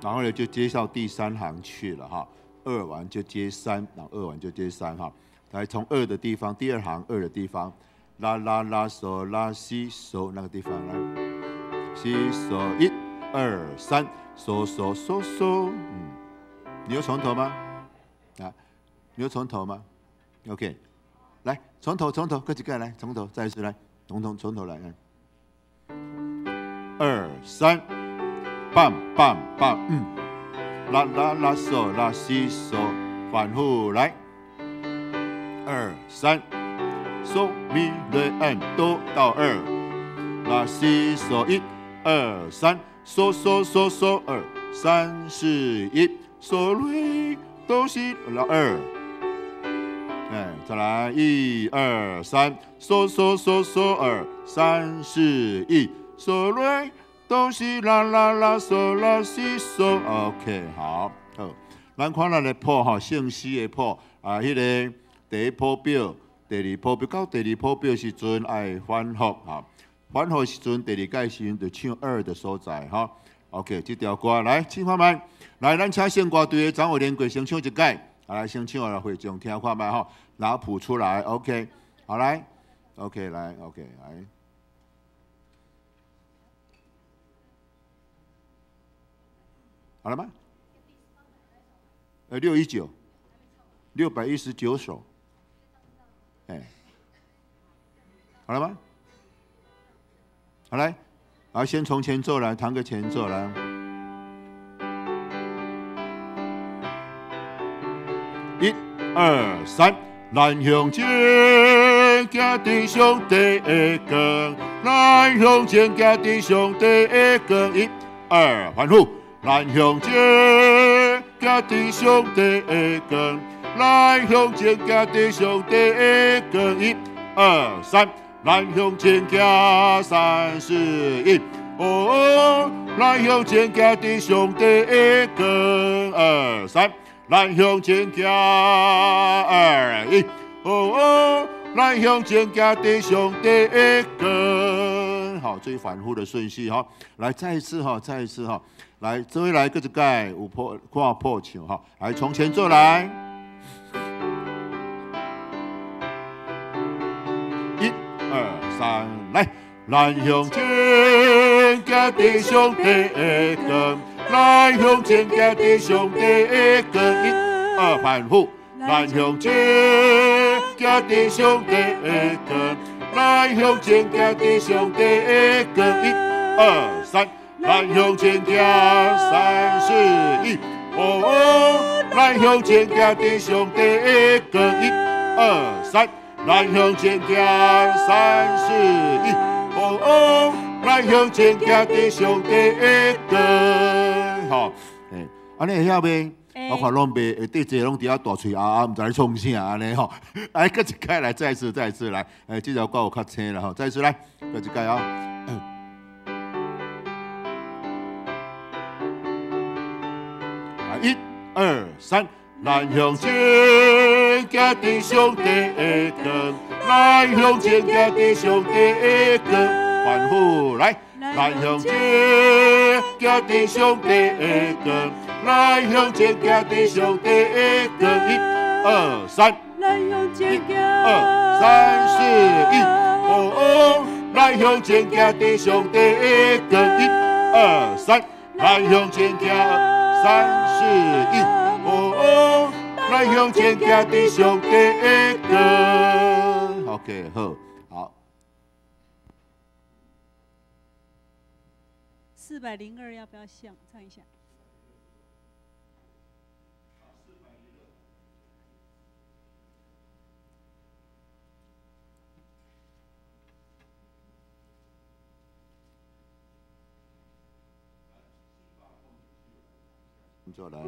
然後呢就接到第三行去了哈。二完就接三，然後二完就接三哈。來從二的地方，第二行二的地方，啦啦啦嗦啦西嗦那個地方來，西嗦一二三，嗦嗦嗦嗦，嗯，你要從頭嗎？啊，你要從頭嗎？OK，來從頭從頭，各幾個來從頭再一次來，從頭從頭來，二三，棒棒棒，嗯，啦啦啦嗦啦西嗦，反覆來。二三，嗦咪來按哆到二，拉西嗦一二三，嗦嗦嗦嗦二三四一，嗦來哆西拉二，哎，再來一二三，嗦嗦嗦嗦二三四一，嗦來哆西啦啦啦嗦啦西嗦，OK，好，好，咱看咱的譜吼，聖詩的譜啊，彼个。第一譜表，第二譜表，到第二譜表時陣愛反覆哈，反覆時陣第二擺時陣就唱二的所在哈。OK，這條歌來唱看覓，來咱請聖歌隊的張偉連貴先唱一擺，來先唱來會眾聽看覓吼，拿譜出來，OK，好來，OK 來，OK 來，好了嗎？619，619首。哎，好了嗎？好來，好，先從前奏來，彈個前奏來。一、二、三，咱向前行，佇上帝的光；咱向前行，佇上帝的光。一、二，反覆，咱向前行，佇上帝的光。咱向前行，佇上帝的光。一、二、三，咱向前行，三、四、一。哦，咱向前行，佇上帝的光。二、三，咱向前行，二、一。哦，咱向前行，佇上帝的光。好，最反覆的順序哈，來再一次哈，再一次哈，來這位來各自蓋有破看破唱哈，來從前奏來。一、二、三，來！咱向前行，佇上帝的光；咱向前行，佇上帝的光。一、二，反覆。咱向前行，佇上帝的光；咱向前行，佇上帝的光。一、二、三，咱向前行，三、四、一。哦，咱向前行，佇上帝的光。一、二、三。咱向前行，三四一，哦哦，咱向前行，佇上帝的光。吼，欸，按呢會曉袂？我看攏袂，下底濟攏佇遐大喙啊啊，毋知咧創啥按呢吼。來，閣一擺來，再一次，再一次來。欸，這條歌有較青啦吼，再一次來，閣一擺啊。一、二、三。咱向前行，佇上帝的光；咱向前行，佇上帝的光。反覆來，咱向前行，佇上帝的光；咱向前行，佇上帝的光。一、二、三，一、二、三、四、一。哦哦，咱向前行，佇上帝的光。一、二、三，咱向前行，三、四、一。哦，咱向前行，佇上帝的光。OK，好，好。402要不要唱唱一下？做来。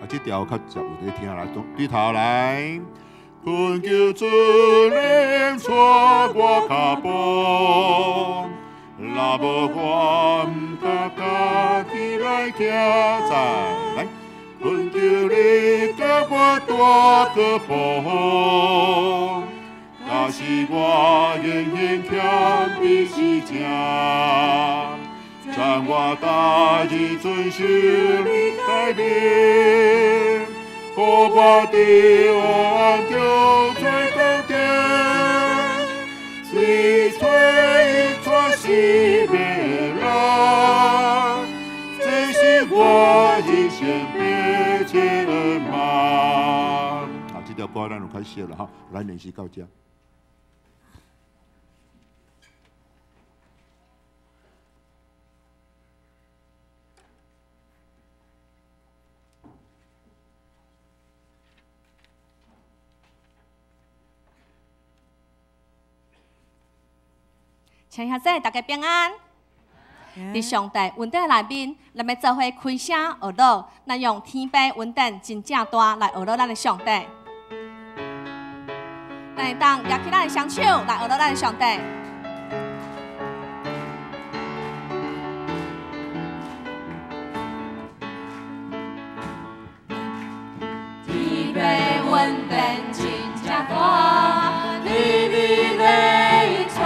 啊，這條較捷有咧聽啦，對頭來。懇求主靈帶我腳步，若無我毋敢家己來行。再來，懇求你共我大腳步，甲若是我言行谦卑是正，赞我大义遵守你诫命，予我伫黑暗中做光点，水吹带死的人，这是我人生别切的梦。啊，这条歌咱有较熟了哈，咱练习到这。请兄弟大家平安。伫上帝恩典内面，咱欲做伙开声学乐，咱用天父恩典真正大来学乐咱的上帝。咱会当举起咱的双手来学乐咱的上帝。天父恩典真正大，日日咧带。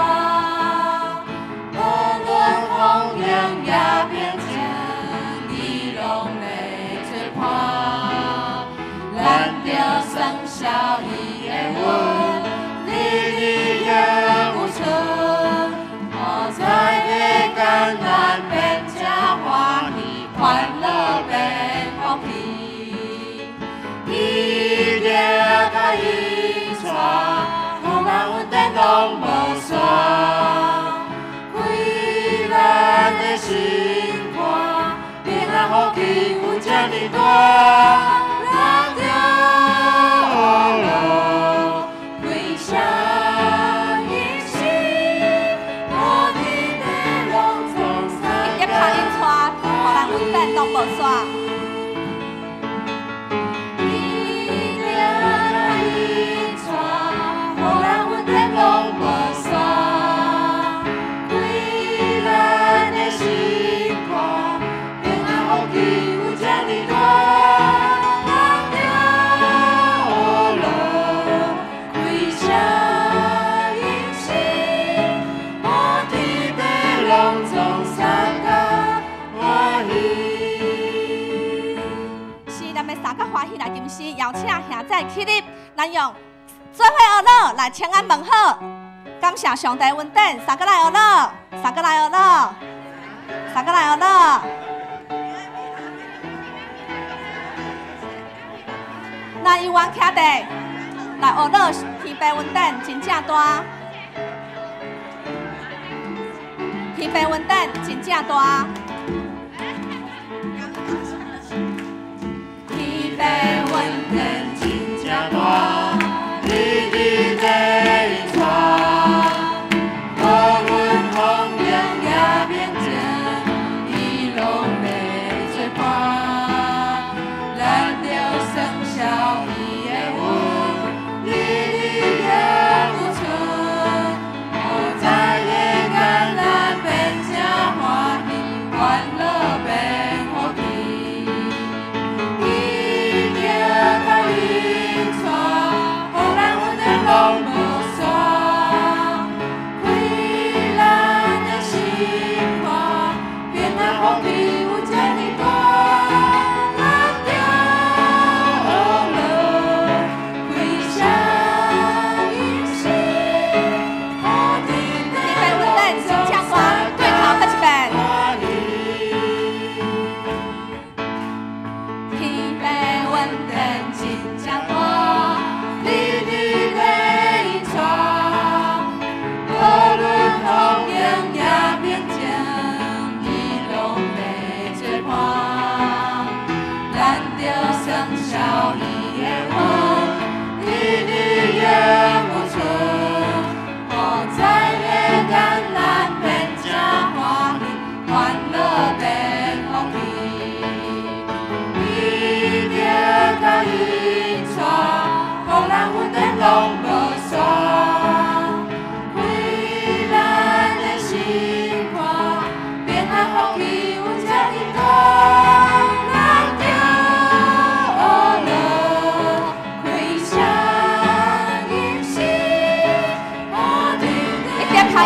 无论风浪也平静，你拢咧做伴。咱著算晓伊的恩，日日也有出。无在的艰难变成欢喜，欢乐变福气。伊掠甲伊带，予咱恩典拢无煞。开咱的心肝，平安福气有这呢大，咱著学乐开声迎新，无天地拢总参一拍一带，予咱恩典拢无煞。伊掠甲伊带，予咱恩典拢无煞。开咱的心肝，平安福气有这呢大，咱著学乐开声迎新，无天地拢总参加欢喜。是，咱欲三个欢喜来吟诗，邀请兄弟起立，咱用做伙学乐来请安问好，感谢上帝恩典，三个来学乐，三个来学乐，三个来学乐。咱犹原徛伫来学乐，天父恩典真正大，天父恩典真正大。天父恩典真正大，日日咧带。无论风浪也平静，伊拢咧做伴。咱著算晓伊的恩，日日也有出。无在的艰难变成欢喜，欢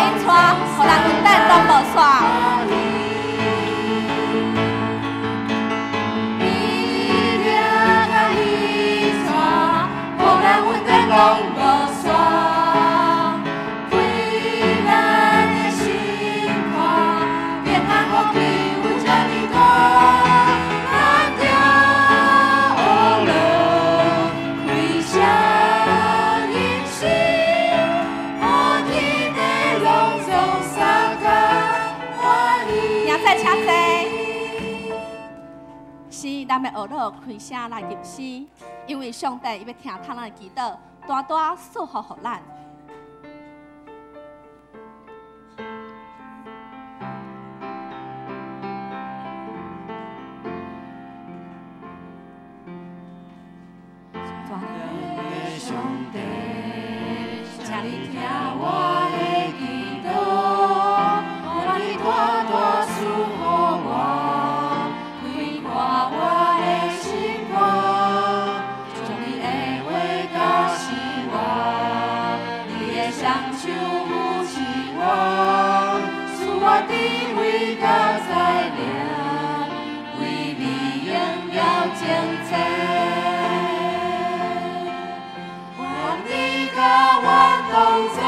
因带，予咱恩典拢无煞。伊定甲伊带，予咱恩典拢无煞。开咱的心肝，平安福气有这呢大，咱著学乐开声吟诗，予天地拢总相共欢喜。赢在请坐。是，咱欲学乐开声来吟诗，因为上帝伊欲听咱的祈祷，大大赐福予咱。全能的上帝，请你听我的祈祷，愿你大大赐予我，开阔我的心肝，将你的话教示我，你的双手扶持我，赐我智慧佮才能，为你荣耀前进。愿你佮我同在，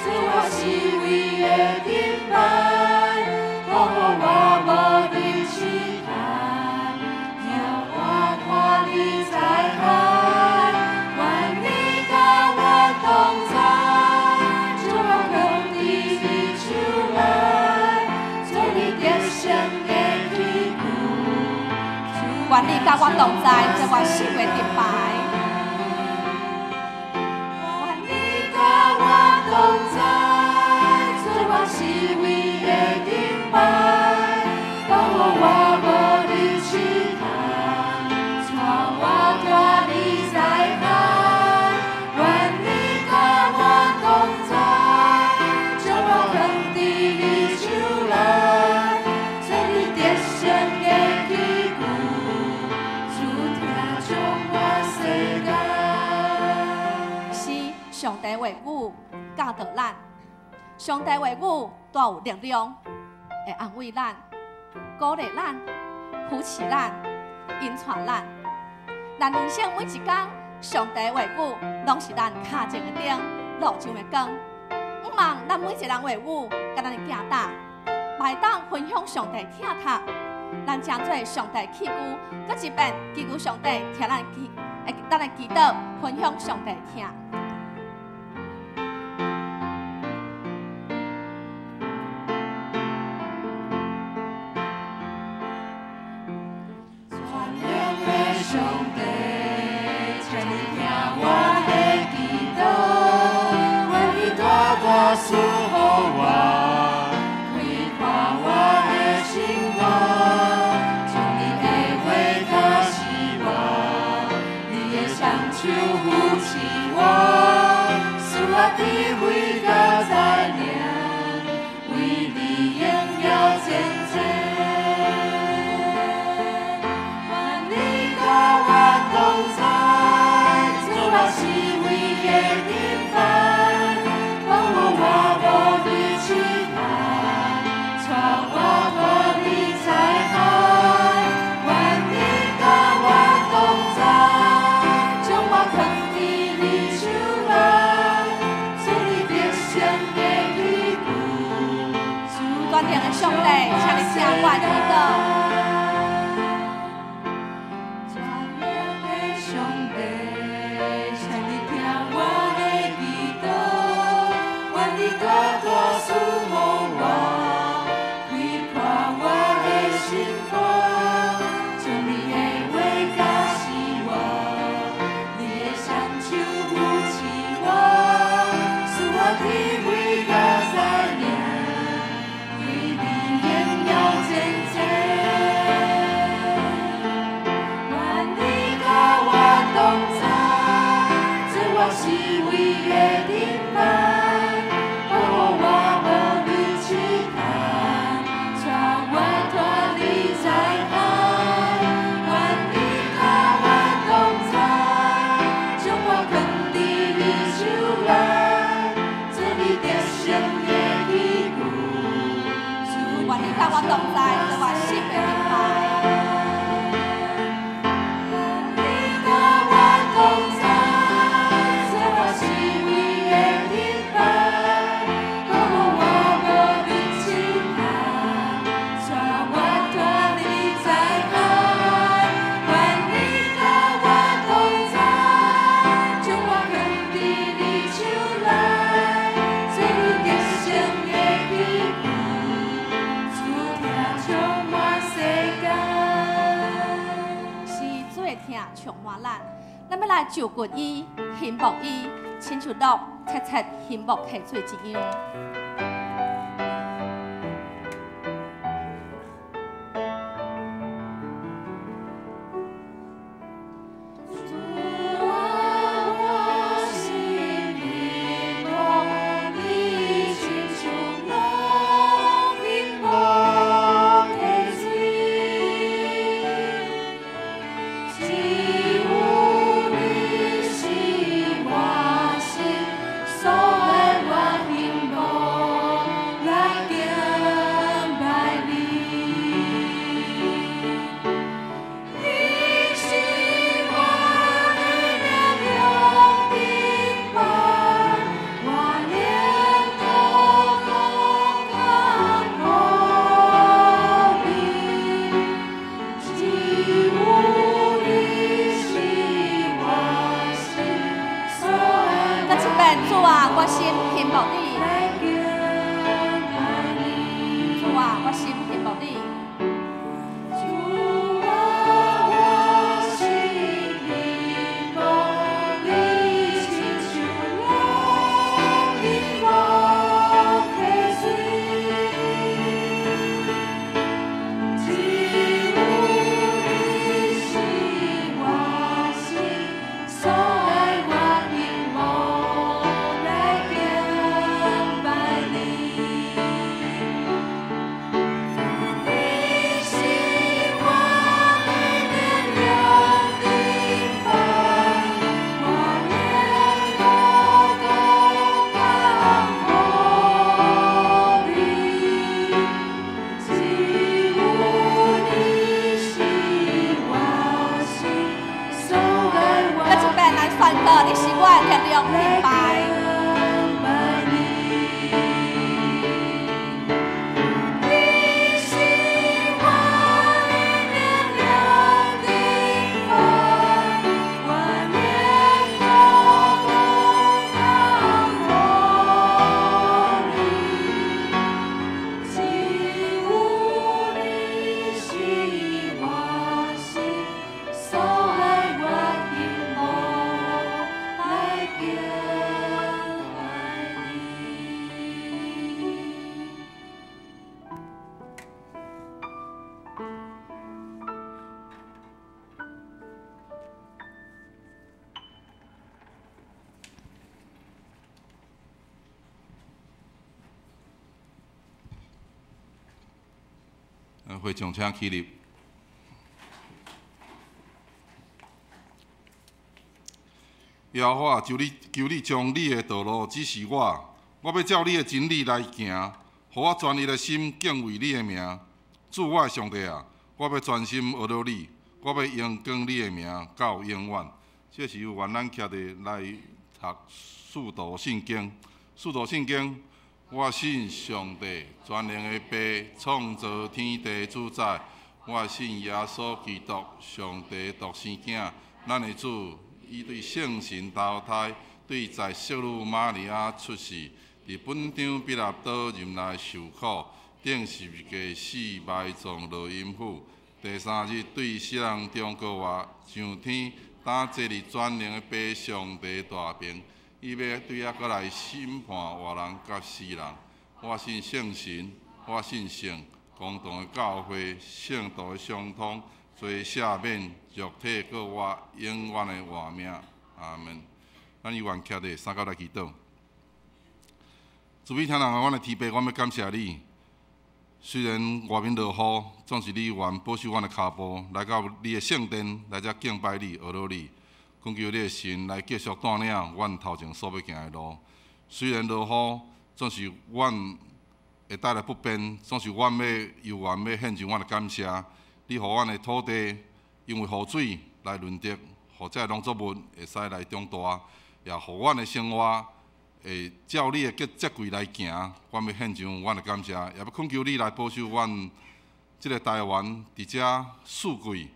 做我四围的盾牌，保护我无伫试探，让我脱离灾害。愿你佮我同在，将我藏伫你手内，做你得胜的器具。愿你佮我同在，做我四围盾牌。愿你佮我同在，做我四围的盾牌，保护我无伫试探，带我脱离灾害。愿你佮我同在，将我藏伫你手内，做你得胜的器具，主听从我世间。是上帝话语教导咱，上帝话语带有力量，会安慰咱、鼓励咱、扶持咱、引带咱。咱人生每一工，上帝话语拢是咱跤前的灯，路上的光。毋望咱每一个人话语，佮咱的囝胆，嘛会当分享上帝疼痛，咱成做上帝器具，阁一遍祈求上帝听咱祈，咱的祈祷，分享上帝疼。全能的上帝，请你听我的祈祷，愿你大大赐予我，开阔我的心肝，将你的话教示我，你的双手扶持我，赐我智慧佮才能，为你荣耀前进。愿你佮我同在，做我四围的盾牌，保护我无伫试探，带我脱离灾害。愿你佮我同在，将我藏伫你手内，做你得胜的器具。全能的上帝，请你听我的祈祷。全能的上帝，请你听我的祈祷，愿你大大赐予我，开阔我的心肝，将你的话教示我，你的双手扶持我，赐我智慧佮才能，为你荣耀前进。愿你佮我同在，做我四围的盾牌，保护我无伫试探，带我脱离灾害。愿你佮我同在，将我藏伫你手内，做你得的起句，主愿你佮我同在，做我心的盾牌。你佮我同在，做我生命的盾牌，保护我无被试探，带我脫離災害。願你佮我同在，將我藏佇你手內，做你得勝的器具，主疼充滿世間。是主的疼充滿咱，咱欲來就近伊，欣慕伊，親像鹿切切欣慕溪水一樣。主啊，我心欣慕你，親像鹿欣慕溪水，只有你是我心所愛，我欣慕來敬拜你。你是我的力量盾牌，我能躲過降禍你。只有你是我心所愛，閣一遍，主啊，我心欣慕你。來敬拜你。主啊，我心欣慕你。主啊，我心欣慕你，親像鹿欣慕溪水。只有你是我心所愛，我欣慕來敬拜你。你是我的力量盾牌，我能躲過降禍你。只有你是我心所愛，我閣一遍，咱宣告，你是我的力量盾來牌。敬拜你。你是我的力量盾牌，我能躲過降禍你。只有你是我心所愛，我欣慕來敬拜你。會長請起立。耶和華，求你，求你將你的道路指示我，我欲照你的真理來行，予我專一的心敬畏你的名。主我的上帝啊，我欲專心學著你，我欲榮光你的名到永遠。這時有願咱徛佇來讀使徒信經，使徒信經。我信上帝，全能的父，創造天地主宰。我信耶穌基督，上帝獨生囝，咱的主，伊對聖神投胎，對在聖女瑪利亞出世，佇本張彼拉多忍耐受苦，釘十字架死埋葬落陰府，第三日對死人中復活，上天，擔坐佇全能的父上帝大爿。伊欲對遐閣來審判活人佮死人。我信聖神，我信聖公同的教會，聖徒的相通，罪赦免，肉體閣活，永遠的活命。阿門。咱有願徛佇三角來祈禱。慈悲天父，阮的天父，阮欲感謝你。雖然外面落雨，總是你願保守阮的跤步，來到你的聖殿，來遮敬拜你、學著你。懇求你的神來繼續帶領阮頭前所欲行的路。雖然落雨，總是阮會帶來不便，總是阮欲有緣欲獻上阮的感謝。你予阮的土地因為雨水來潤澤，予這個農作物會使來長大，也予阮的生活會照你的節規來行。阮欲獻上阮的感謝，也欲懇求你來保守阮這个台灣佇遮四季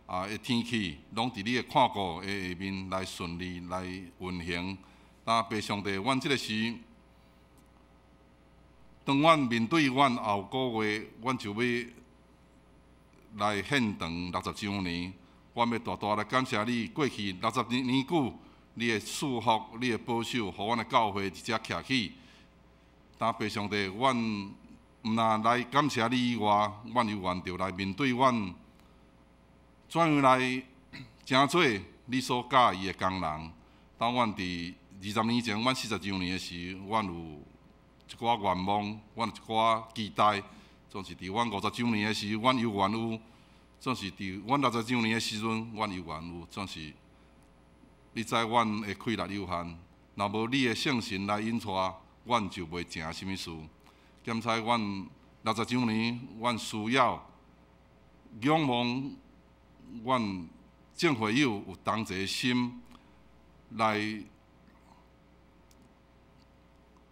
的天氣，攏佇你的看顧的下面來順利來運行。但父上帝，阮這个時，當阮面對阮後個月，阮就欲來獻堂六十週年。阮欲大大來感謝你，過去60年久，你的賜福、你的保守，予阮的教會佇遮徛起。但父上帝，阮毋若來感謝你以外，阮猶原著來面對阮怎樣來成做你所佮意的工人。當阮佇20年前，阮40週年的時，阮有一寡願望，阮有一寡期待，總是佇阮50週年的時，阮猶原有；總是佇阮60週年的時陣，阮猶原有。總是你知阮的氣力有限，若無你的聖神來引帶，阮就袂成啥物事。檢採阮六十週年，阮需要仰望阮眾會友有同齊心來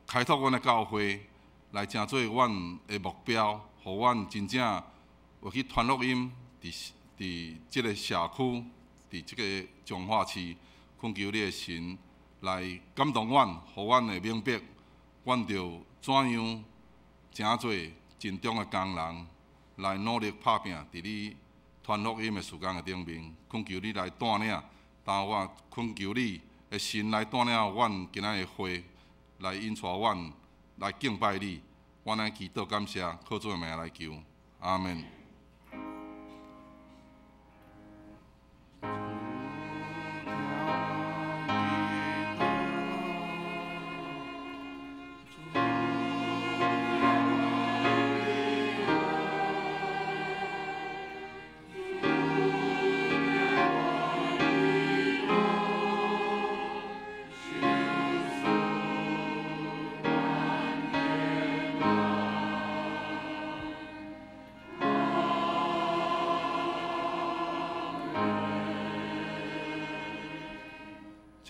開拓阮的教會，來成做阮的目標，予阮真正有去傳福音，佇這个社區，佇這个彰化市，懇求你的神來感動阮，予阮會明白，阮著怎樣成做盡忠的工人，來努力拍拚，佇你傳福音的事工的頂面，懇求你來帶領，當我懇求你的神來帶領阮今仔日的會，來引帶阮來敬拜你，阮來祈禱感謝，靠主的名來求，阿們。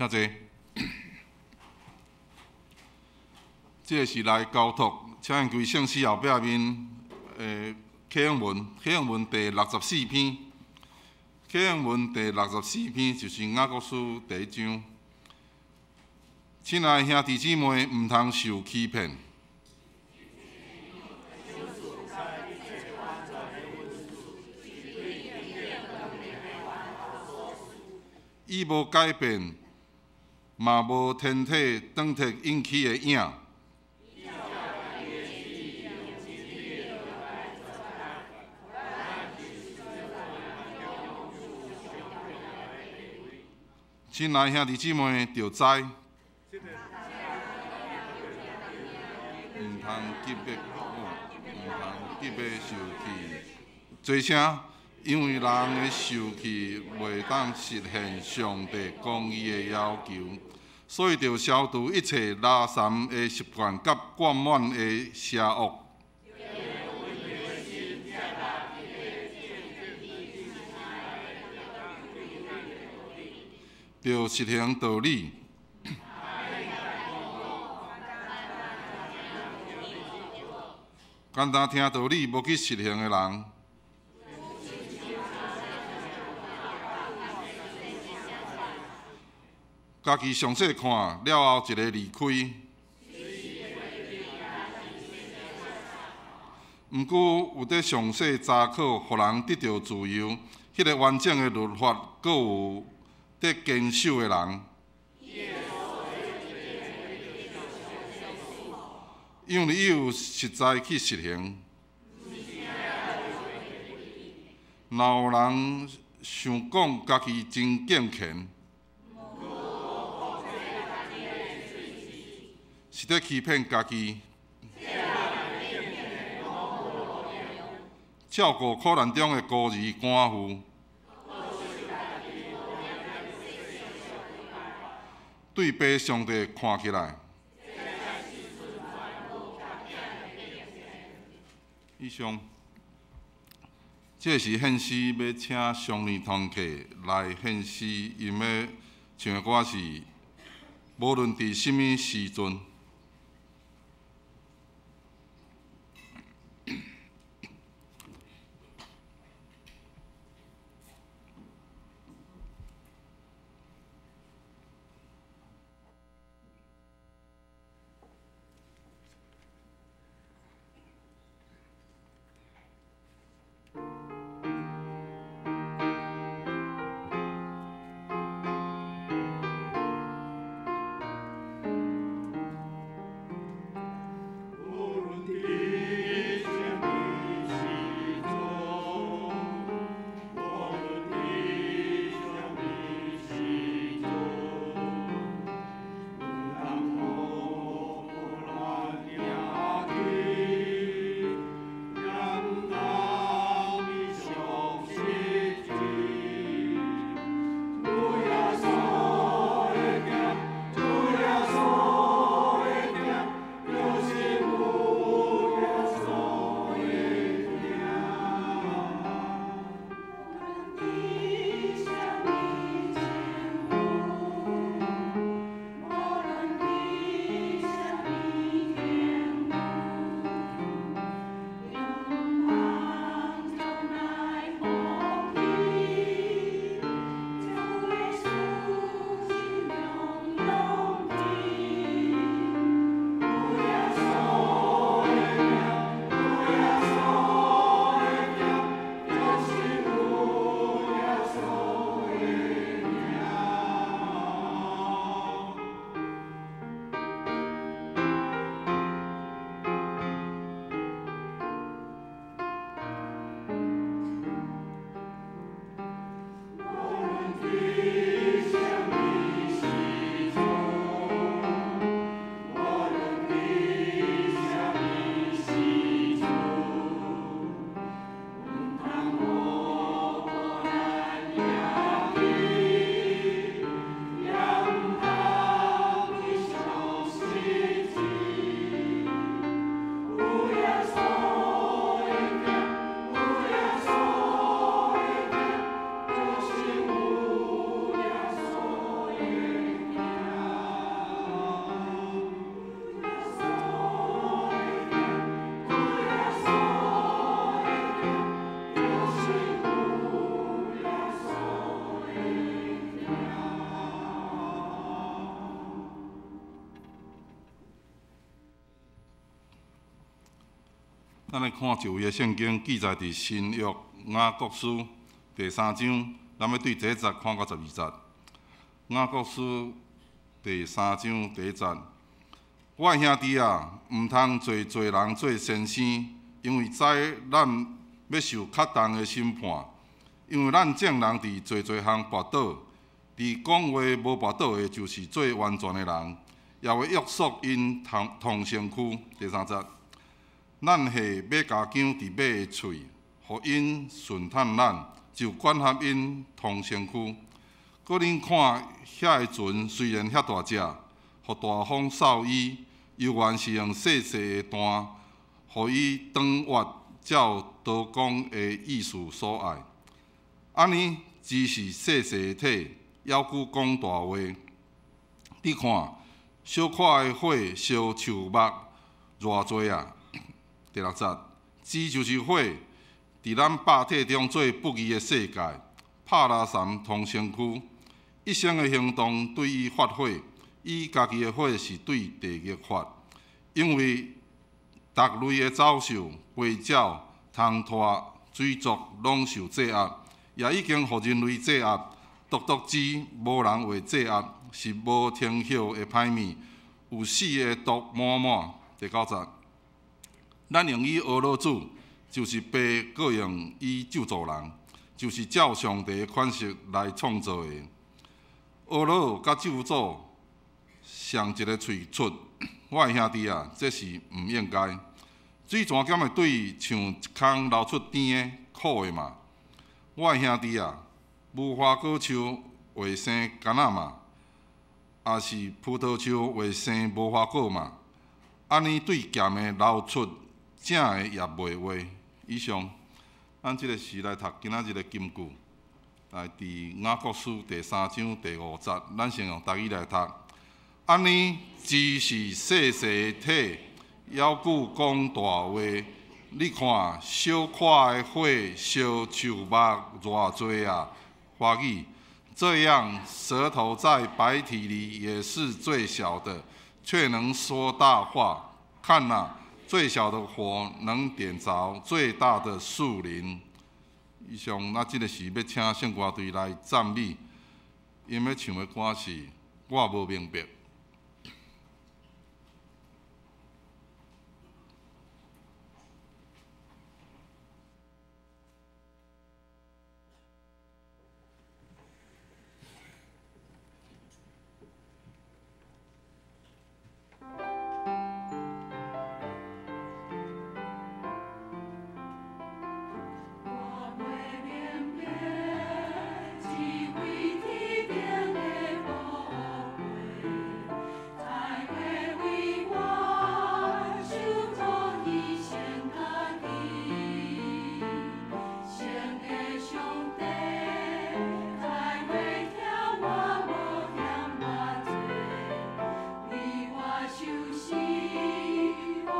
請坐。這个是來交託，請因規聖詩後壁面的啟應文，啟應文第六十四篇。啟應文第六十四篇就是雅各書第一章。親愛兄弟姊妹，毋通受欺騙。伊無改變，嘛無天體轉體引起的影。親愛兄弟姊妹，著知，毋通急欲，毋通急欲受氣。做啥？因為人的受氣袂當實現上帝公義的要求，所以著消除一切垃圾的習慣佮灌滿的邪惡。著實行道理。簡單聽道理，無去實行的人，家己詳細看了後，一个離開。毋過有佇詳細查考，予人得著自由，彼个完整的律法，閣有佇堅守的人。因為伊有實在去實行。若有人想講家己真敬虔，是佇欺騙家己。照顧苦難中的孤兒寡婦，對父上帝看起來，以上，這是獻詩欲請少年團契來獻詩，𪜶欲唱的歌是無論佇啥物時陣。咱來看一位的聖經記載佇新約雅各書第三章，咱欲對第一節看到12節。雅各書第三章第一節，我的兄弟啊，毋通做濟人做先生，因為知咱欲受較重的審判。因為咱眾人佇濟濟項跋倒，佇講話無跋倒的，就是做完全的人，也會約束𪜶同身軀。第三節。咱繫馬鉸鉗佇馬的喙，予𪜶順趁咱，就管轄𪜶通身軀。閣恁看遐个船雖然遐大隻，予大風掃伊，猶原是用細細的彈，予伊轉彎，照刀工的意思所愛。按呢，只是細細的體，猶閣講大話。你看，小可的火燒樹木偌濟啊！第六節，這就是火，佇咱百體中做不義的世界，拍拉毘通身軀，一生的行動對伊發火，伊家己的火是對地獄發，因為逐類的走獸、飛鳥、蟲豸、水族攏受制壓，也已經予人類制壓，獨獨豸無人會制壓，是無停歇的歹物，有死的毒滿滿。第九節。咱用伊呵咾主，就是父閣用伊咒詛人，就是照上帝的款式來創造的。呵咾佮咒詛仝一个喙出，我的兄弟啊，這是毋應該。水泉敢會對像一空流出甜的、苦的嘛？我的兄弟啊，無花果樹會生柑仔嘛？抑是葡萄樹會生無花果嘛？按呢對鹹的流出正的也袂話。以上，咱這个時來讀今仔日的金句，來佇雅各書第三章第五節，咱先用台語來讀。按呢，只是細細的體，猶閣講大話。你看，小塊的火燒樹木偌濟啊！華語，這樣舌頭在百體裡也是最小的，卻能說大話。看哪，最小的火能點著最大的樹林。以上，咱這个時欲請聖歌隊來讚美，𪜶欲唱的歌是《我無明白》。我袂明白，這位天頂的寶貴，才會為我受苦犧牲家己。神的上帝，才會疼我無嫌我濟，為我受死，予我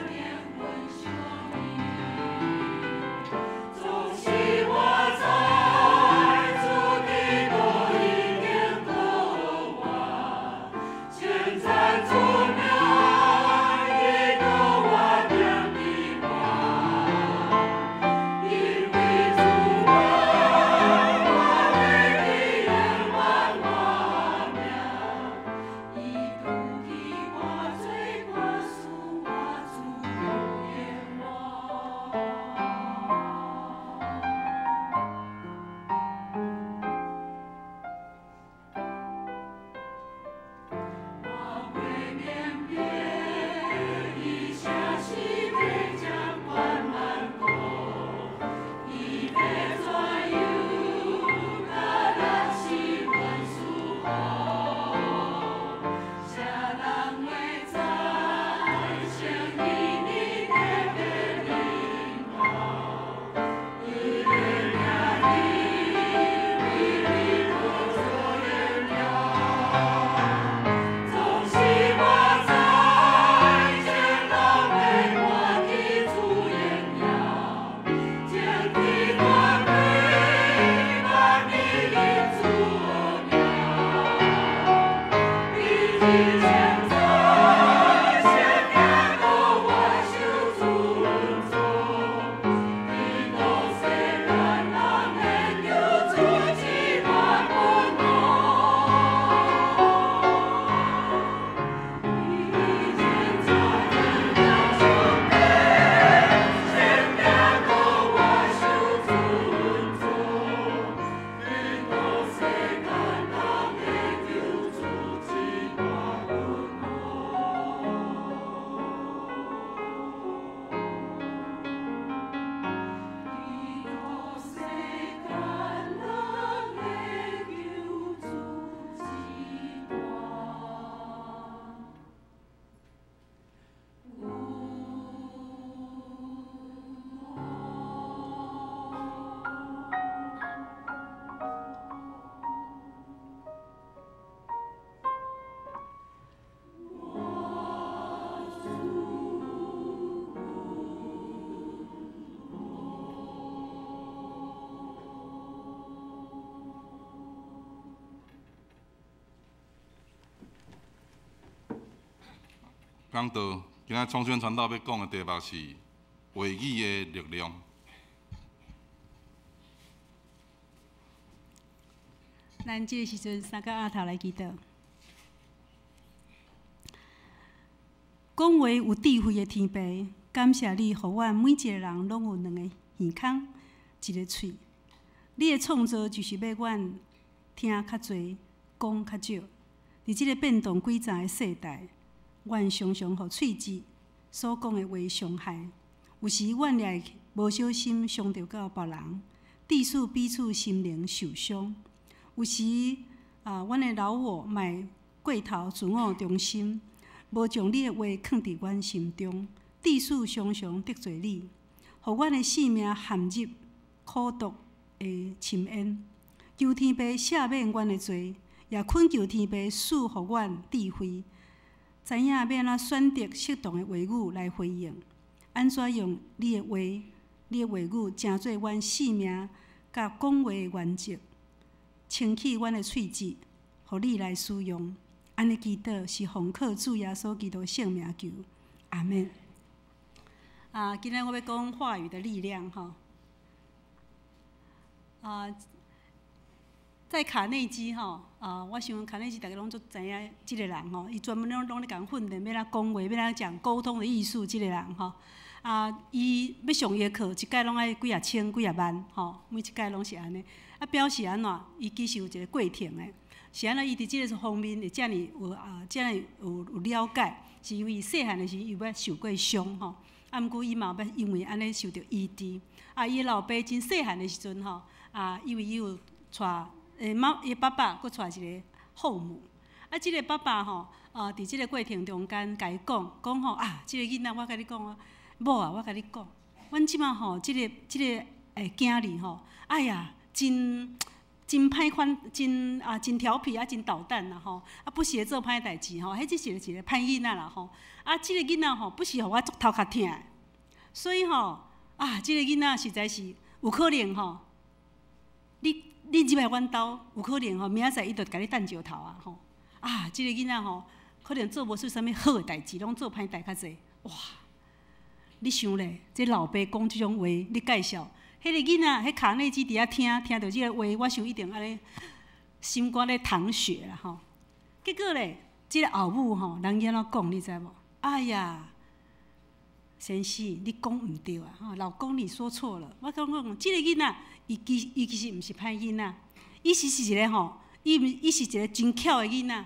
靈魂相依。總是我知，主基督已經顧我，稱讚主名，伊顧我定佇我，因為主愛，我會記永遠活命，伊除去我罪過，賜我自由永活。我袂明白，伊啥時欲掌管萬國，伊欲怎樣佮咱是阮賜福？啥人會知聖靈的特別臨到？伊的名字為你得做榮耀。總是我知，前路欲看見主榮耀，前天大開，萬民因主名。比起稱讚，聖靈顧我受尊崇，基督世間人的救主這大本能。比起稱讚，上帝，聖靈顧我受尊崇，基督世間人的救主這大本能。基督世間人的救主這大講道，今仔創宣傳道欲講的題目是話語的力量。咱這个時陣三個阿頭來祈禱。講話有智慧的天父，感謝你，予阮每一個人攏有兩个耳孔，一个喙。你的創造就是欲阮聽較濟，講較少。佇這個變動詭詐的世代，阮常常予喙舌所講的話傷害。有時阮也會無小心傷著到別人，致使彼此心靈受傷。有時啊，阮的老我嘛會過頭自我中心，無將你的話囥佇阮心中，致致使常常得罪你，予阮的性命陷入苦毒的深淵。求天父赦免阮的罪，也懇求天父賜予阮智慧，知影欲按怎選擇適當的話語來回應。按怎用你的話、你的話語，成做阮性命佮講話的原則，清去阮的喙舌，予你來使用。按呢祈禱是奉靠主耶穌基督聖名求，阿們。啊，今仔日我欲講話語的力量，吼。啊，在卡內基吼，啊，我想卡內基逐家攏足知影這个人吼，伊專門攏咧共訓練，欲按怎講話，欲按怎講溝通的藝術，這个人吼。啊，伊欲上伊的課，一擺攏愛幾若千、幾若萬，吼，每一擺攏是按呢。啊，表示按怎？伊其實有一个過程的，是按怎？伊佇這个方面會遮爾有啊，遮爾有了解，是因為伊細漢的時伊有捌受過傷吼。啊，毋過伊嘛捌因為按呢受著醫治。啊，伊的老爸真細漢的時陣吼，啊，因為伊有娶媽，伊爸爸閣娶一個後母。啊，這个爸爸吼，啊，佇這个過程中間共伊講，講吼啊，這个囡仔我共你講啊，某啊，我共你講，阮這馬吼，這个囝兒吼，哎呀，真真歹款，真啊真調皮啊，真搗蛋啦吼，啊不時會做歹代誌吼，彼只是一个歹囡仔啦吼。啊，這个囡仔吼，不時予我足頭殼疼，所以吼，啊，這个囡仔實在是有可能吼，你入來阮兜，有可能吼，明仔載伊就共你擲石頭啊吼。啊，這个囡仔吼，可能做無出啥物好的代誌，攏做歹代較濟。哇！你想咧，這老爸講這種話，你介紹，彼个囡仔，彼卡內基佇遐聽，聽著這个話，我想一定按呢心肝咧淌血啦吼。結果咧，這个後母吼，人伊按怎講，你知無？哎呀，先生，你講毋對啊！吼，老公你說錯了。我講講，這个囡仔，伊其實毋是歹囡仔，伊是一个吼，伊是一個真巧的囡仔。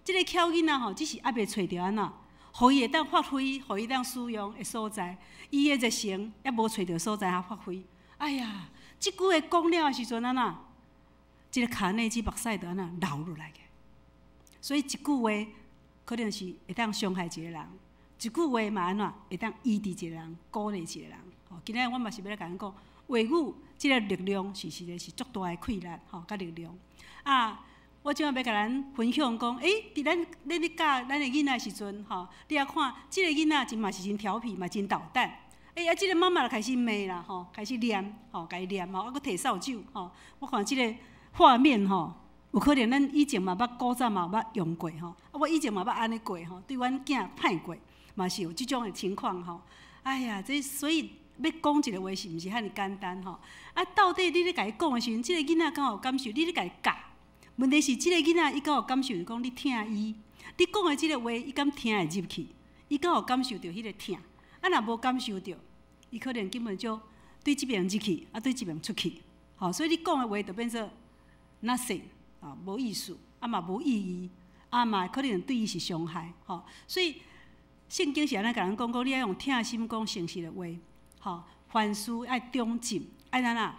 這个巧囡仔吼，只是猶未揣著按怎，予伊會當發揮，予伊當使用的所在，伊的熱誠猶無揣著所在通發揮。哎呀，這句話講了的時陣按怎？這个卡內基目屎就按怎流落來个。所以一句話可能是會當傷害一個人，一句話嘛按怎會當醫治一個人，鼓勵一個人。吼，今仔日我嘛是欲來共恁講，話語這个力量是實在是足大的氣力吼，佮力量。啊，我這馬欲共咱分享講，欸，佇咱咧教咱的囡仔時陣，吼，你也看，這个囡仔真嘛是真調皮，嘛真搗蛋。欸，啊，這个媽媽就開始罵啦，吼，開始念，吼，共伊念吼，啊，閣提掃帚，吼。我看這个畫面吼，有可能咱以前嘛捌古早嘛捌用過吼，啊，我以前嘛捌按呢過吼，對阮囝歹過，嘛是有這種的情況吼。哎呀，這所以欲講一个話是毋是遐爾簡單吼？啊，到底你咧共伊講的時陣，這个囡仔敢有感受？你咧共伊教，問題是這个囡仔伊敢有感受？是講你疼伊，你講的這个話，伊敢聽會入去？伊敢有感受著彼个疼？啊，若無感受著，伊可能根本就對這邊入去，啊，對這邊出去。吼，所以你講的話就變做 nothing，啊，無意思，啊嘛無意義，啊嘛可能對伊是傷害。吼，所以聖經是按呢共咱講，講你愛用疼心講誠實的話，吼，凡事愛長進，愛按怎？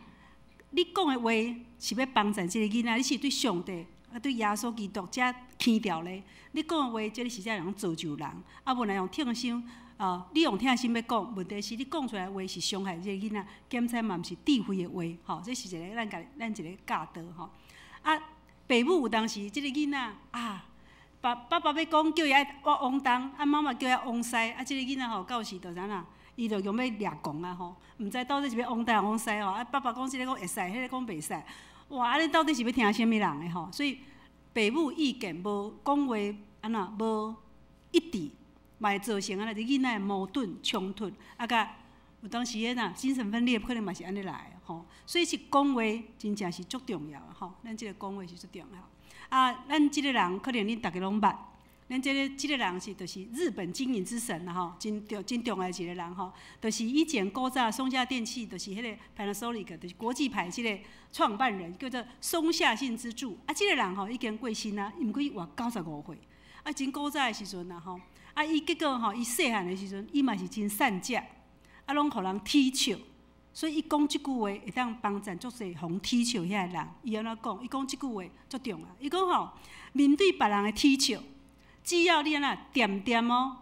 你講的話是欲幫助這个囡仔，你是對上帝啊，對耶穌基督才輕掉咧。你講的話，這个實在會造就人，啊，無若用疼心，啊，你用疼心欲講，問題是你講出來的話是傷害這個囡仔，檢查嘛毋是智慧的話，吼，這是一个咱家咱一个教導吼。啊，爸母有當時這个囡仔啊，爸爸欲講叫伊愛往東，啊媽媽叫伊往西，啊這个囡仔吼到時就按怎？伊就用欲掠狂啊吼，毋知到底是欲往東往西吼。啊，爸爸講這个講會使，彼个講袂使，哇！按呢到底是欲聽啥物人的吼？所以爸母意見無講話按怎無一致，嘛會造成按呢囡仔的矛盾衝突，啊，佮有當時彼若精神分裂，可能嘛是按呢來的吼。所以是講話真正是足重要的吼，咱這个講話是足重要。啊，咱這个人可能恁逐家攏捌。咱這个人是就是日本經營之神啦吼，真重要一个人吼，就是以前古早松下電器，就是彼个 Panasonic，就是國際牌這个創辦人，叫做松下幸之助。啊，這个人吼已經過身啊，毋過伊活95歲。啊，真古早的時陣啦吼，啊，伊結果吼，伊細漢的時陣，伊嘛是真善食，啊，攏予人恥笑。所以伊講這句話會當幫贊足濟予恥笑遐个人。伊按怎講？伊講這句話足重要。伊講吼，面對別人的恥笑，只要你按怎恬恬哦，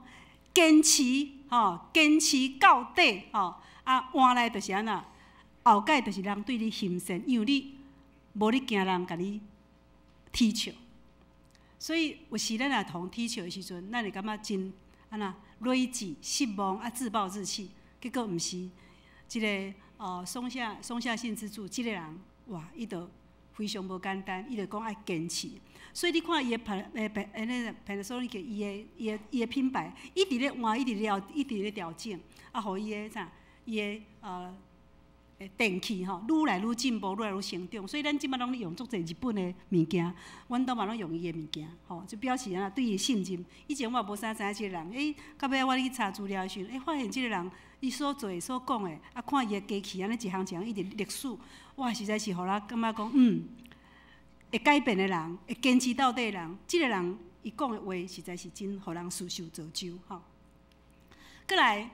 堅持吼，吼，堅持到底，吼，啊，換來就是按怎？後蓋就是人對你欣羨，因為你無咧驚人共你恥笑。所以有時咱若予人恥笑的時陣，咱會感覺真按怎累己失望啊，自暴自棄。結果毋是，這个松下幸之助這个人，哇，伊就非常無簡單，伊就講愛堅持。所以你看伊的牌，欸，欸，那個 Panasonic 伊的品牌，一直咧換，一直咧一直咧調整，啊，予伊的啥，伊的電器吼，愈來愈進步，愈來愈成長。所以咱這擺攏咧用足濟日本的物件，阮兜嘛攏用伊的物件，吼，就表示按怎對伊信任。以前我也無啥知影這个人，欸，到尾我去查資料的時陣，欸，發現這个人伊所做的、所講的，啊，看伊的機器按呢一項一項一直歷史，哇，實在是予我感覺講，會改變的人，會堅持到底的人，這个人伊講的話實在是真予人受受造就，吼。閣來，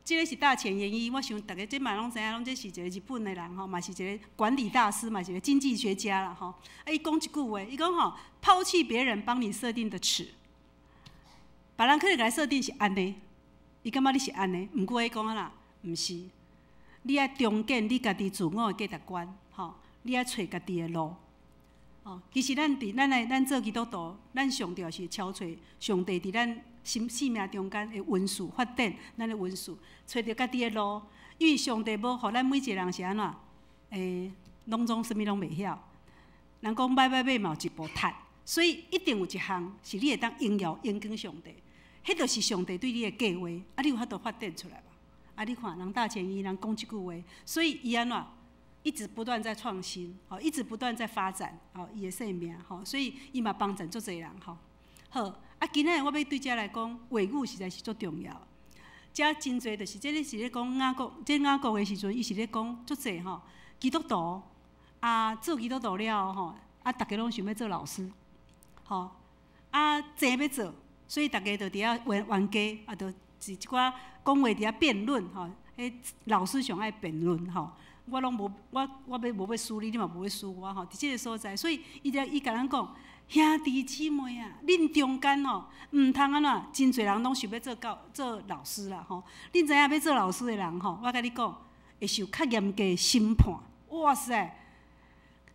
這个是大前研一，我想逐家這嘛攏知影，攏這是一個日本的人吼，嘛是一個管理大師，嘛是一個經濟學家啦吼。啊，伊講一句話，伊講吼，拋棄別人幫你設定的尺，別人可能共你設定是按呢，伊感覺你是按呢，毋過伊講按怎，毋是，你愛重建你家己自我的價值觀，吼，你愛揣家己的路。哦，其實咱佇咱來咱做基督徒，咱上重要是撨揣上帝佇咱生生命中間的恩賜發展，咱的恩賜，揣著家己的路。因為上帝無予咱每一個人是按怎？欸，攏總啥物攏袂曉。人講買買買嘛有一步踢，所以一定有一項是你會當榮耀榮光上帝。彼就是上帝對你的計劃，啊，你有法度發展出來無？啊，你看人大前研一人講這句話，所以伊按怎？一直不斷在創新，吼，一直不斷在發展，吼，伊的生命，吼，所以伊嘛幫助足濟人，吼。好，啊，今仔日我欲對遮來講，話語實在是足重要。遮真濟就是這个是咧講雅各，這雅各的時陣，伊是咧講足濟吼，基督徒啊，做基督徒了後吼，啊，逐家攏想欲做老師，吼，啊，爭欲做，所以逐家就佇遐冤冤家，啊，就是一寡講話佇遐辯論，吼，彼老師上愛辯論，吼。我攏無，我欲無欲輸你，你嘛無欲輸我吼。佇這个所在，所以伊就伊共咱講，兄弟姊妹啊，恁中間吼，毋通按怎，真濟人攏想欲做教做老師啦吼。恁知影欲做老師的人吼，我共你講，會受較嚴格的審判。哇塞，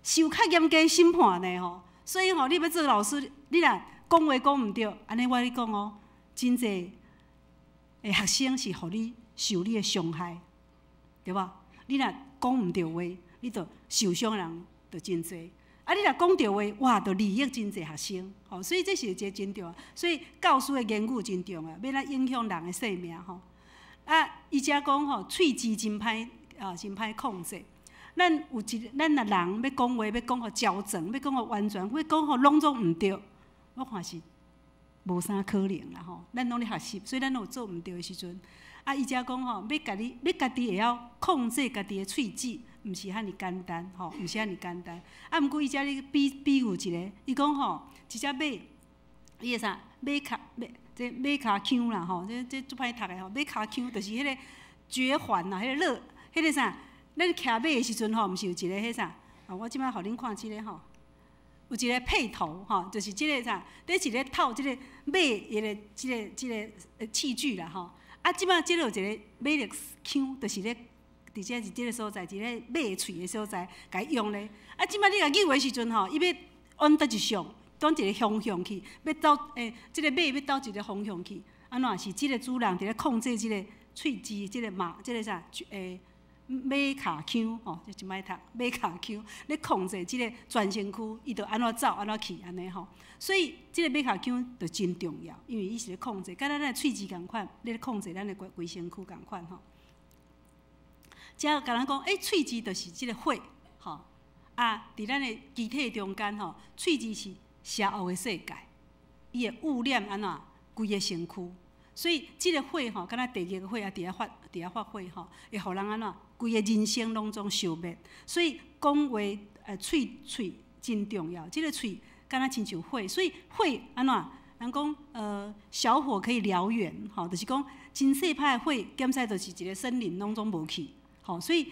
受較嚴格的審判呢吼。所以吼，你欲做老師，你若講話講毋對，按呢我共你講哦，真濟的學生是予你受你的傷害，對無？你若講毋對話，你就受傷人就真濟。啊，你若講對話，哇，就利益真濟學生。吼，所以這是一個真重要。所以教師的言語真重要，欲來影響人的生命吼。啊，伊遮講吼，喙舌真歹啊，真歹控制。咱有一，咱若人欲講話，欲講予周全，欲講予完全，欲講予攏總毋對，我看是無啥可能啦吼。咱攏咧學習，所以咱攏有做毋對的時陣。啊，伊遮講吼，欲家己，欲家己會曉控制家己的喙舌，毋是遐爾簡單吼，毋是遐爾簡單。啊，毋過伊遮咧比比喻一个，伊講吼，一隻馬，伊個啥馬跤馬，這馬跤腔啦吼，這這足歹讀的吼，馬跤腔就是彼個嚼環啦，彼個樂，彼個啥，咱騎馬的時陣吼，毋是有一个彼啥？啊，我這擺予恁看這个吼，有一个轡頭吼，就是這个啥，佇一个套這个馬伊个這个這个器具啦吼。啊，這擺這个有一个馬力腔，就是咧，佇這是這个所在，一个馬喙的所在，共伊用咧。啊，這擺你共扭的時陣吼，伊欲往佗一向，往一个方向去，欲走欸，這个馬欲佗一个方向去。按怎是這个主人佇咧控制這个喙舌，這个馬，這个啥欸馬跤腔吼，這真歹讀，馬跤腔咧控制這个全身軀，伊就按怎走，按怎去按呢吼。所以這个馬跤腔就真重要，因為伊是咧控制，佮咱的喙舌仝款，咧控制咱的規規身軀仝款吼。遮共咱講，欸，喙舌就是這个火，吼啊，佇咱的肢體中間吼，喙舌是邪惡的世界，伊會污染按怎規个身軀。所以這个火吼，敢若地獄的火啊，佇遐發，佇遐發火吼，會予人按怎規个人生攏總燒滅。所以講話喙喙真重要，這个喙敢若親像火，所以火按怎？人講小火可以燎原，吼，就是講真細擺的火，減使就是一个森林攏總無去，吼，所以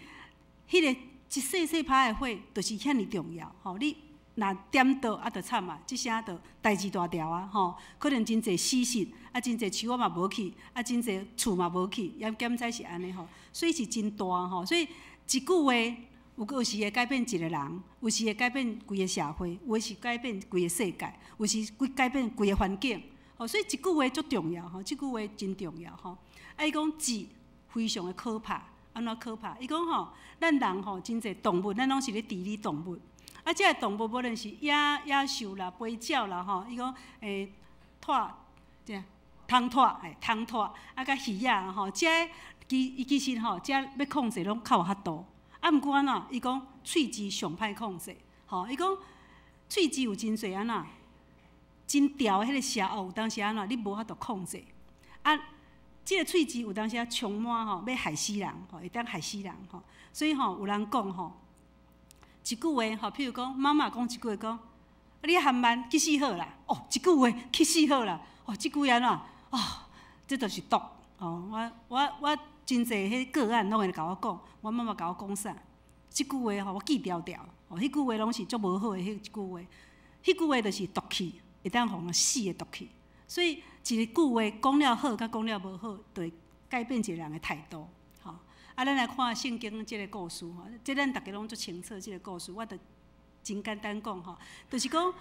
彼个一細細擺的火，就是遐爾重要，吼，你若點著啊，就慘啊！這聲就代誌大條啊，吼！可能真濟死屍，啊，真濟樹仔嘛無去，啊，真濟厝嘛無去，也檢查是按呢吼，所以是真大吼。所以一句話有時會改變一個人，有時會改變規個社會，有時改變規個世界，有時會改變規個環境。吼，所以一句話足重要吼，這句話真重要吼。啊，伊講舌非常的可怕，按怎可怕？伊講吼，咱人吼真濟動物，咱攏是咧治理動物。啊，這个動物無論是野獸啦、飛鳥啦吼，伊講豸，這蟲豸，嘿，蟲豸，啊，佮魚仔吼，這伊其實吼，這欲控制攏較有法度。啊，毋過按怎？伊講喙舌上歹控制，吼，伊講喙舌有真濟按怎，真刁的彼个邪惡，有當時按怎，你無法度控制。啊，這个喙舌有當時啊充滿吼，欲害死人，吼，會當害死人吼。所以吼，有人講吼，一句話吼，譬如講媽媽講一句話講，你遐慢去死好啦！哦，一句話去死好啦！哦，這句按怎？哦，這就是毒。哦，我真濟彼個案攏會共我講，我媽媽共我講啥？這句話吼，我記牢牢。哦，彼句話攏是足無好的，彼一句話，彼句話就是毒氣，會當予人死的毒氣。所以一句話講了好，佮講了無好，就會改變一個人的態度。啊，咱來看聖經這个故事吼，這咱逐家攏足清楚這个故事，我就真簡單講吼，就是講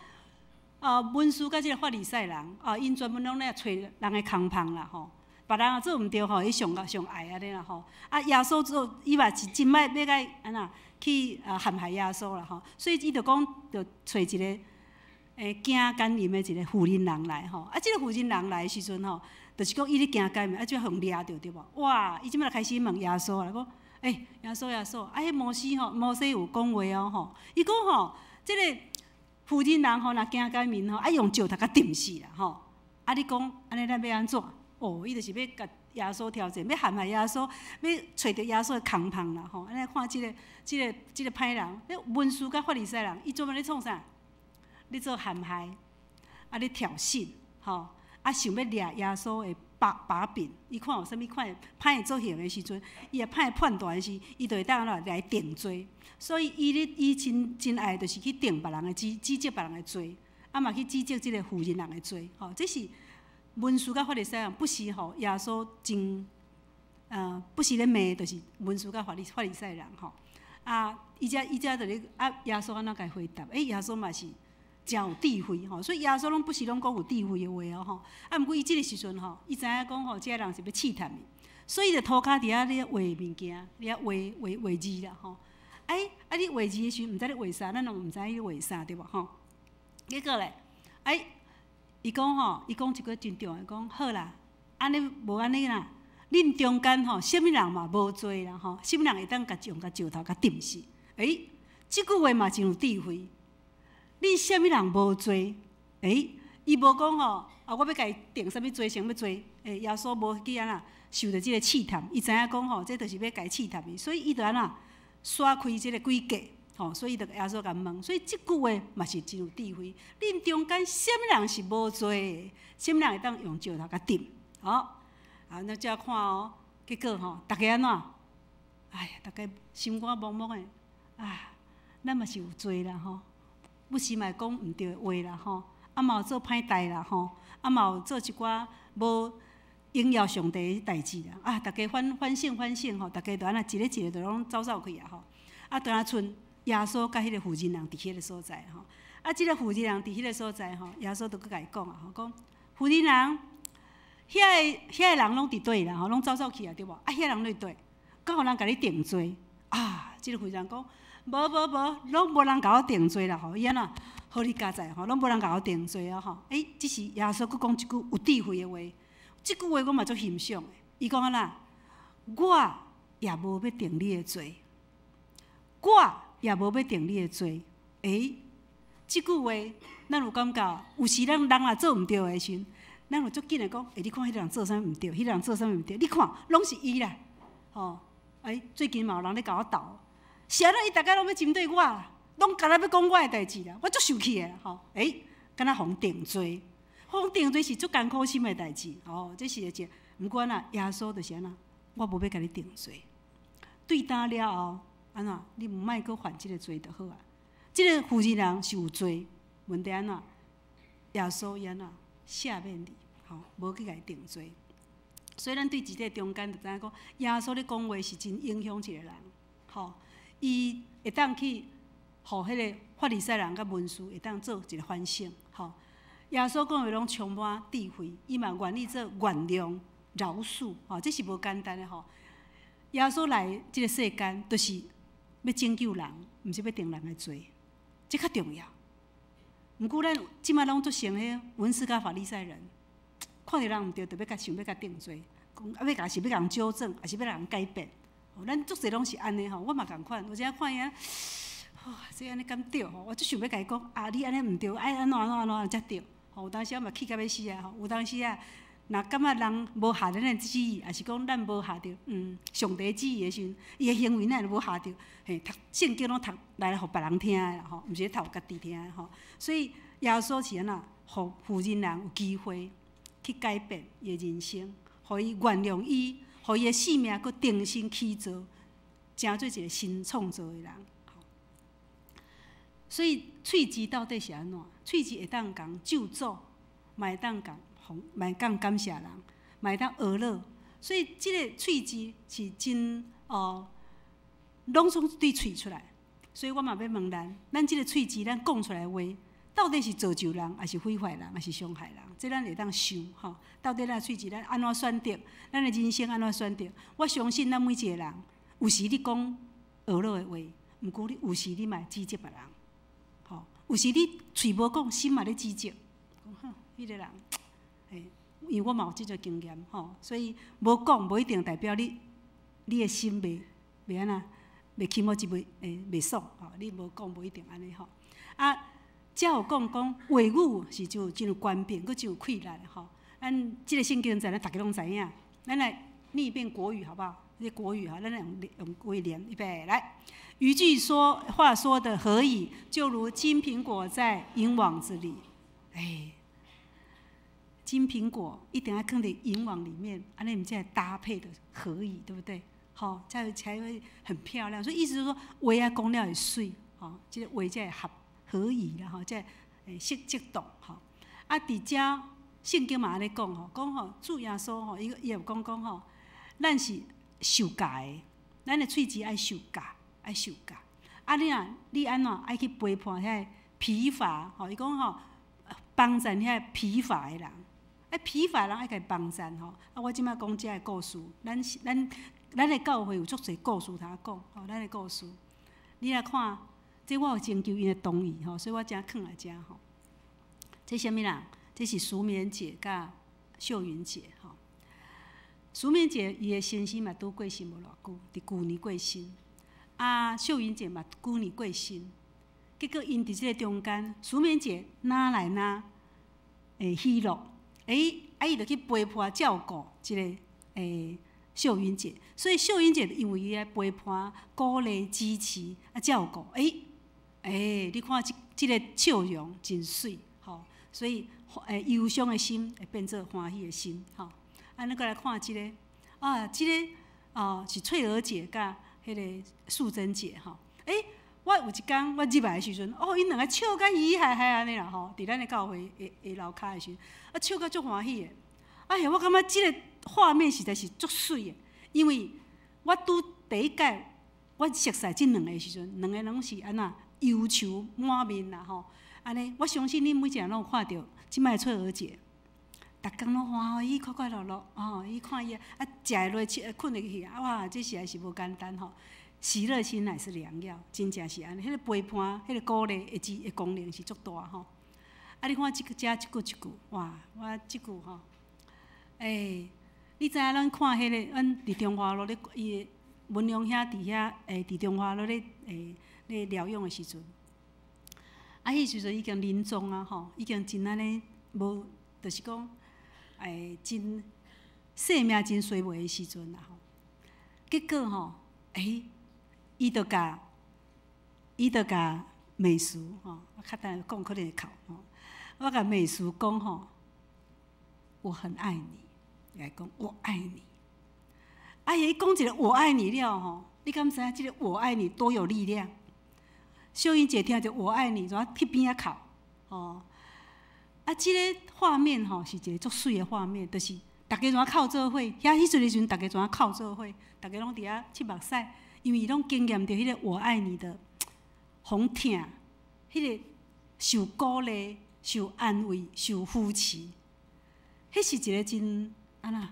啊，文士佮這个法利賽人啊，𪜶專門攏咧揣人的空縫啦吼，別人若做毋對吼，伊上上愛按呢啦吼。啊，耶穌做伊嘛是真愛欲共按怎去啊陷害耶穌啦吼，所以伊就講就揣一个行姦淫的一个婦人人來吼，啊，這个婦人人來的時陣吼，就是講伊咧行姦淫，啊，就予掠著對無？哇！伊這擺就開始問耶穌啦，講，欸，耶穌耶穌，啊，彼摩西吼，摩西有講話哦吼，伊講吼，這个婦人人吼，若行姦淫吼，愛用石頭共釘死啦吼。啊，你講按呢咱欲按怎？哦，伊就是欲共耶穌挑戰，欲陷害耶穌，欲揣著耶穌的空縫啦吼。按呢看這个、這个、這个歹人，彼文士佮法利賽人，伊專門咧創啥？咧做陷害，啊，咧挑釁，吼。啊，想欲掠耶穌的把柄，伊看有啥物款歹的作行的時陣，伊若歹的判斷時，伊就會當按怎來定罪。所以伊咧，伊真真愛就是去定別人的指責別人的罪，啊嘛去指責這个婦人人的罪。吼，這是文士佮法利賽人不時吼耶穌真，不時咧罵，就是文士佮法利賽人吼。啊，伊才就咧啊，耶穌按怎共伊回答？欸，耶穌嘛是誠有智慧吼，所以耶穌攏不時攏講有智慧的話哦吼。啊，毋過伊這个時陣吼，伊知影講吼，這个人是欲試探伊，所以就塗跤佇遐咧畫物件，佇遐畫畫畫字啦吼。哎，啊你畫字的時陣，毋知咧畫啥，咱攏毋知伊咧畫啥對無吼？結果咧，哎，伊講吼，伊講一句真重要，講好啦，按呢無按呢啦，恁中間吼，啥物人嘛無罪啦吼，啥物人會當共用共石頭共釘死？欸，這句話嘛真有智慧。恁啥物人無罪？欸，伊無講吼，啊，我欲共伊定啥物罪，啥物罪？欸，耶穌無去按怎受著這个試探，伊知影講吼，這就是欲共伊試探伊，所以伊就按怎徙開這个詭計，吼，所以就耶穌共問，所以這句話嘛是真有智慧。恁中間啥物人是無罪的？啥物人會當用石頭共釘？好，啊，咱才看哦，結果吼，逐家按怎？哎呀，逐家心肝摸摸的，啊，咱嘛是有罪啦吼。不時嘛會講毋對的話啦吼，啊嘛有做歹代啦吼，啊嘛有做一寡無榮耀上帝的代誌啦。啊，逐家反省反省吼，逐家就按呢一個一個就攏走走去啊吼。啊，當下賰耶穌佮彼个婦人人佇彼个所在吼。啊，這个婦人人佇彼个所在吼，耶穌就閣共伊講啊吼，講婦人人，遐個人攏佇佗啦吼，攏走走去啊對無？啊，遐人佇佗？敢有人共你定罪？啊，這个婦人講。無無無，攏無人共我定罪啦吼！伊按怎好你佳哉吼，攏無人共我定罪啊吼！欸，這時耶穌閣講一句有智慧的話，這句話我嘛足欣賞的。伊講按怎？我也無欲定你的罪，我也無欲定你的罪。欸，這句話咱有感覺？有時咱人若做毋對的時陣，咱有足緊的講，欸，你看彼个人做啥物毋對，彼个人做啥物毋對，你看攏是伊啦，吼！欸，最近嘛有人咧共我鬥。是按怎伊逐家攏欲針對我，攏干焦欲講我的代誌啦，我足生氣的吼！欸，敢若予人定罪，予人定罪是足艱苦心的代誌，吼，這是一個。毋過啦，耶穌就是按怎，我無欲共你定罪。對今了後，按怎，你毋莫閣犯這个罪就好啊。這个婦人人是有罪，問題按怎？耶穌伊按怎赦免你，吼，無去共伊定罪。所以咱對這個中間就知影講，耶穌咧講話是真影響一個人，吼，伊會當去予彼個法利賽人佮文士會當做一個反省，吼。耶穌講話攏充滿智慧，伊嘛願意做原諒、饒恕，吼，這是無簡單的吼。耶穌來這個世間，就是欲拯救人，毋是欲定人的罪，這較重要。毋過咱這擺攏做成彼文士佮法利賽人，看著人毋對，就欲共想欲共定罪，講啊欲共是欲共糾正，抑是欲共改變？咱足濟攏是按呢吼，我嘛仝款，有時看伊啊，哦，這按呢敢對吼？我足想欲共伊講，啊，你按呢毋對，愛按怎按怎按怎才對。吼，有當時啊嘛氣甲欲死啊！吼，有當時啊，若感覺人無合咱的旨意，抑是講咱無合著上帝旨意的時陣，伊的行為咱會無合著，嘿，讀聖經攏讀來予別人聽的啦吼，毋是咧讀予家己聽的吼。所以耶穌是按怎，予婦人人有機會去改變伊的人生，予伊原諒伊，予伊的生命閣重新起造，成做一個新創造的人。所以喙舌到底是按怎？喙舌會當共咒詛，嘛會當共，嘛會當感謝人，嘛會當呵咾。所以這个喙舌是真哦，攏總對喙出來。所以我嘛欲問咱，咱這个喙舌，咱講出來的話，到底是造就人，抑是毀壞人，抑是傷害人？這咱會當想吼。到底咱喙舌，咱按怎選擇？咱的人生按怎選擇？我相信咱每一個人，有時你講呵咾的話，毋過你有時你嘛會指責別人。吼，有時你喙無講，心嘛咧指責。講哼，彼個人，嘿，因為我嘛有這種經驗吼，所以無講無一定代表你，你的心袂袂按怎，袂起毛一袂會袂爽吼。你無講無一定按呢吼。啊，遮有講講話語是就真有權柄，閣真有氣力吼。咱這个聖經節咱逐家攏知影，咱來念一遍國語好不好？這國語哈，咱來用用國語念，預備來。一句說話說的合宜，就如金蘋果在銀網子裡。哎，金蘋果一定要囥佇銀網裡面，按呢毋才會搭配的合宜，對不對？好，才會很漂亮。所以意思就是說，話仔講了會媠，吼，這个話才會合合宜啦，吼，才會適適當，吼。啊，佇遮聖經嘛按呢講吼，講吼主耶穌吼，伊伊有講講吼，咱是受教的，咱的喙舌愛受教。愛受教，啊！你若你按怎愛去陪伴遐个疲乏？吼，伊講吼，幫贊遐個疲乏的人，啊，疲乏的人愛共伊幫贊吼。啊，我這擺講遮个故事，咱咱咱的教會有足濟故事通講，吼，咱的故事。你來看，這我有徵求𪜶的同意吼，所以我才囥佇遮吼。這啥物人？這是淑敏姐佮秀雲姐吼。淑敏姐伊的先生嘛拄過身無偌久，佇舊年過身。啊，秀雲姐嘛舊年過身，結果𪜶佇這个中間，淑敏姐哪來哪會喜樂？欸，啊伊就去陪伴照顧這个秀雲姐，所以秀雲姐因為伊愛陪伴、鼓勵、支持啊照顧，欸欸，你看這這个笑容真媠，吼，所以憂傷的心會變做歡喜的心，吼。啊，咱閣來看這个，啊，這个哦是翠娥姐佮彼个素貞姐吼，欸，我有一工我入來的時陣，哦，𪜶兩个笑甲嘻嘻哈哈按呢啦吼，佇咱的教會的的樓跤的時陣，啊笑甲足歡喜的。哎呀，我感覺這个畫面實在是足媠的，因為我拄第一擺我熟似這兩个時陣，兩个攏是按怎憂愁滿面啦吼。按呢，我相信恁每一个人攏有看著這擺翠娥姐，逐工攏歡喜快快樂樂，吼，伊看伊啊，食會落去，睏會去，啊哇，這實在是無簡單吼。喜樂心乃是良藥，真正是按呢。彼个陪伴、彼个鼓勵的之的功能是足大吼。啊，你看這个遮這句一句，哇，我這句吼，欸，你知影咱看彼个，阮佇中華路咧，伊的文良兄佇遐，欸，佇中華路咧，欸，咧療養的時陣，啊，彼時陣已經臨終啊，吼，已經真按呢，無，就是講，欸，真生命真衰微的時陣啦，吼。結果吼，欸，伊就共美淑吼，我較等講可能會哭吼。我共美淑講吼，我很愛你，來講我愛你。啊，伊講一个我愛你了吼，你敢知影這个我愛你多有力量？秀英姐聽著我愛你，怎去邊仔哭？吼！啊，這个畫面吼是一个足媠的畫面，就是逐家怎哭做伙，遐彼陣的時陣，逐家怎哭做伙，逐家攏佇遐拭目屎，因為伊攏經驗著彼个我愛你的予疼，彼个受鼓勵、受安慰、受扶持，彼是一个真按怎？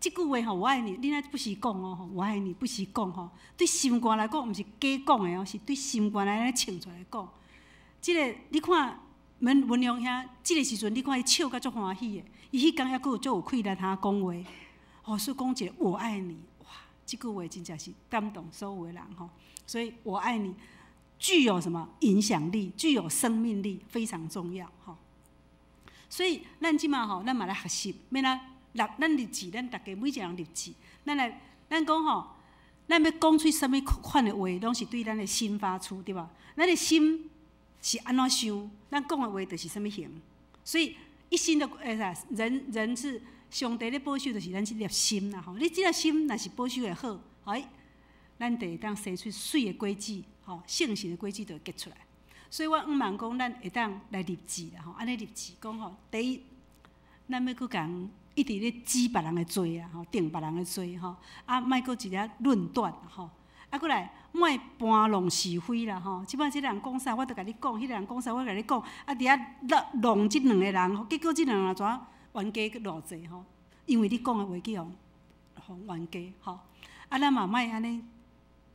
這句話吼，我愛你，你若不時講哦，我愛你，不時講吼，對心肝來講，毋是假講的哦，是對心肝來按呢唱出來講。這个你看，文文良兄，這個時陣你看伊笑甲足歡喜的，伊彼工猶閣有足有氣力通講話，哦，所以講一个我愛你，哇，這句話真正是感動所有的人吼。所以我愛你具有什麼影響力，具有生命力，非常重要吼。所以咱這馬吼，咱嘛來學習，欲按怎立，咱立志，咱逐家每一个人立志，咱來，咱講吼，咱欲講出啥物款的話，攏是對咱的心發出，對無？咱的心是按怎想，咱講的話就是啥物形。所以一心的啥，人人是上帝咧保守，就是咱這粒心啦吼。你這粒心若是保守會好，哎，咱就會當生出媠的果子，吼，聖神的果子就會結出來。所以我向望講，咱會當來立志啦吼，按呢立志講吼，第一，咱欲閣共一直咧指別人的罪啊，吼，定別人的罪吼，啊，莫閣一直論斷吼，啊，閣來莫搬弄是非啦吼。這擺這个人講啥，我就共你講；彼个人講啥，我共你講。啊，佇遐弄弄這兩个人，結果這兩个人怎冤家閣偌濟吼？因為你講的話去予予冤家吼。啊，咱嘛莫按呢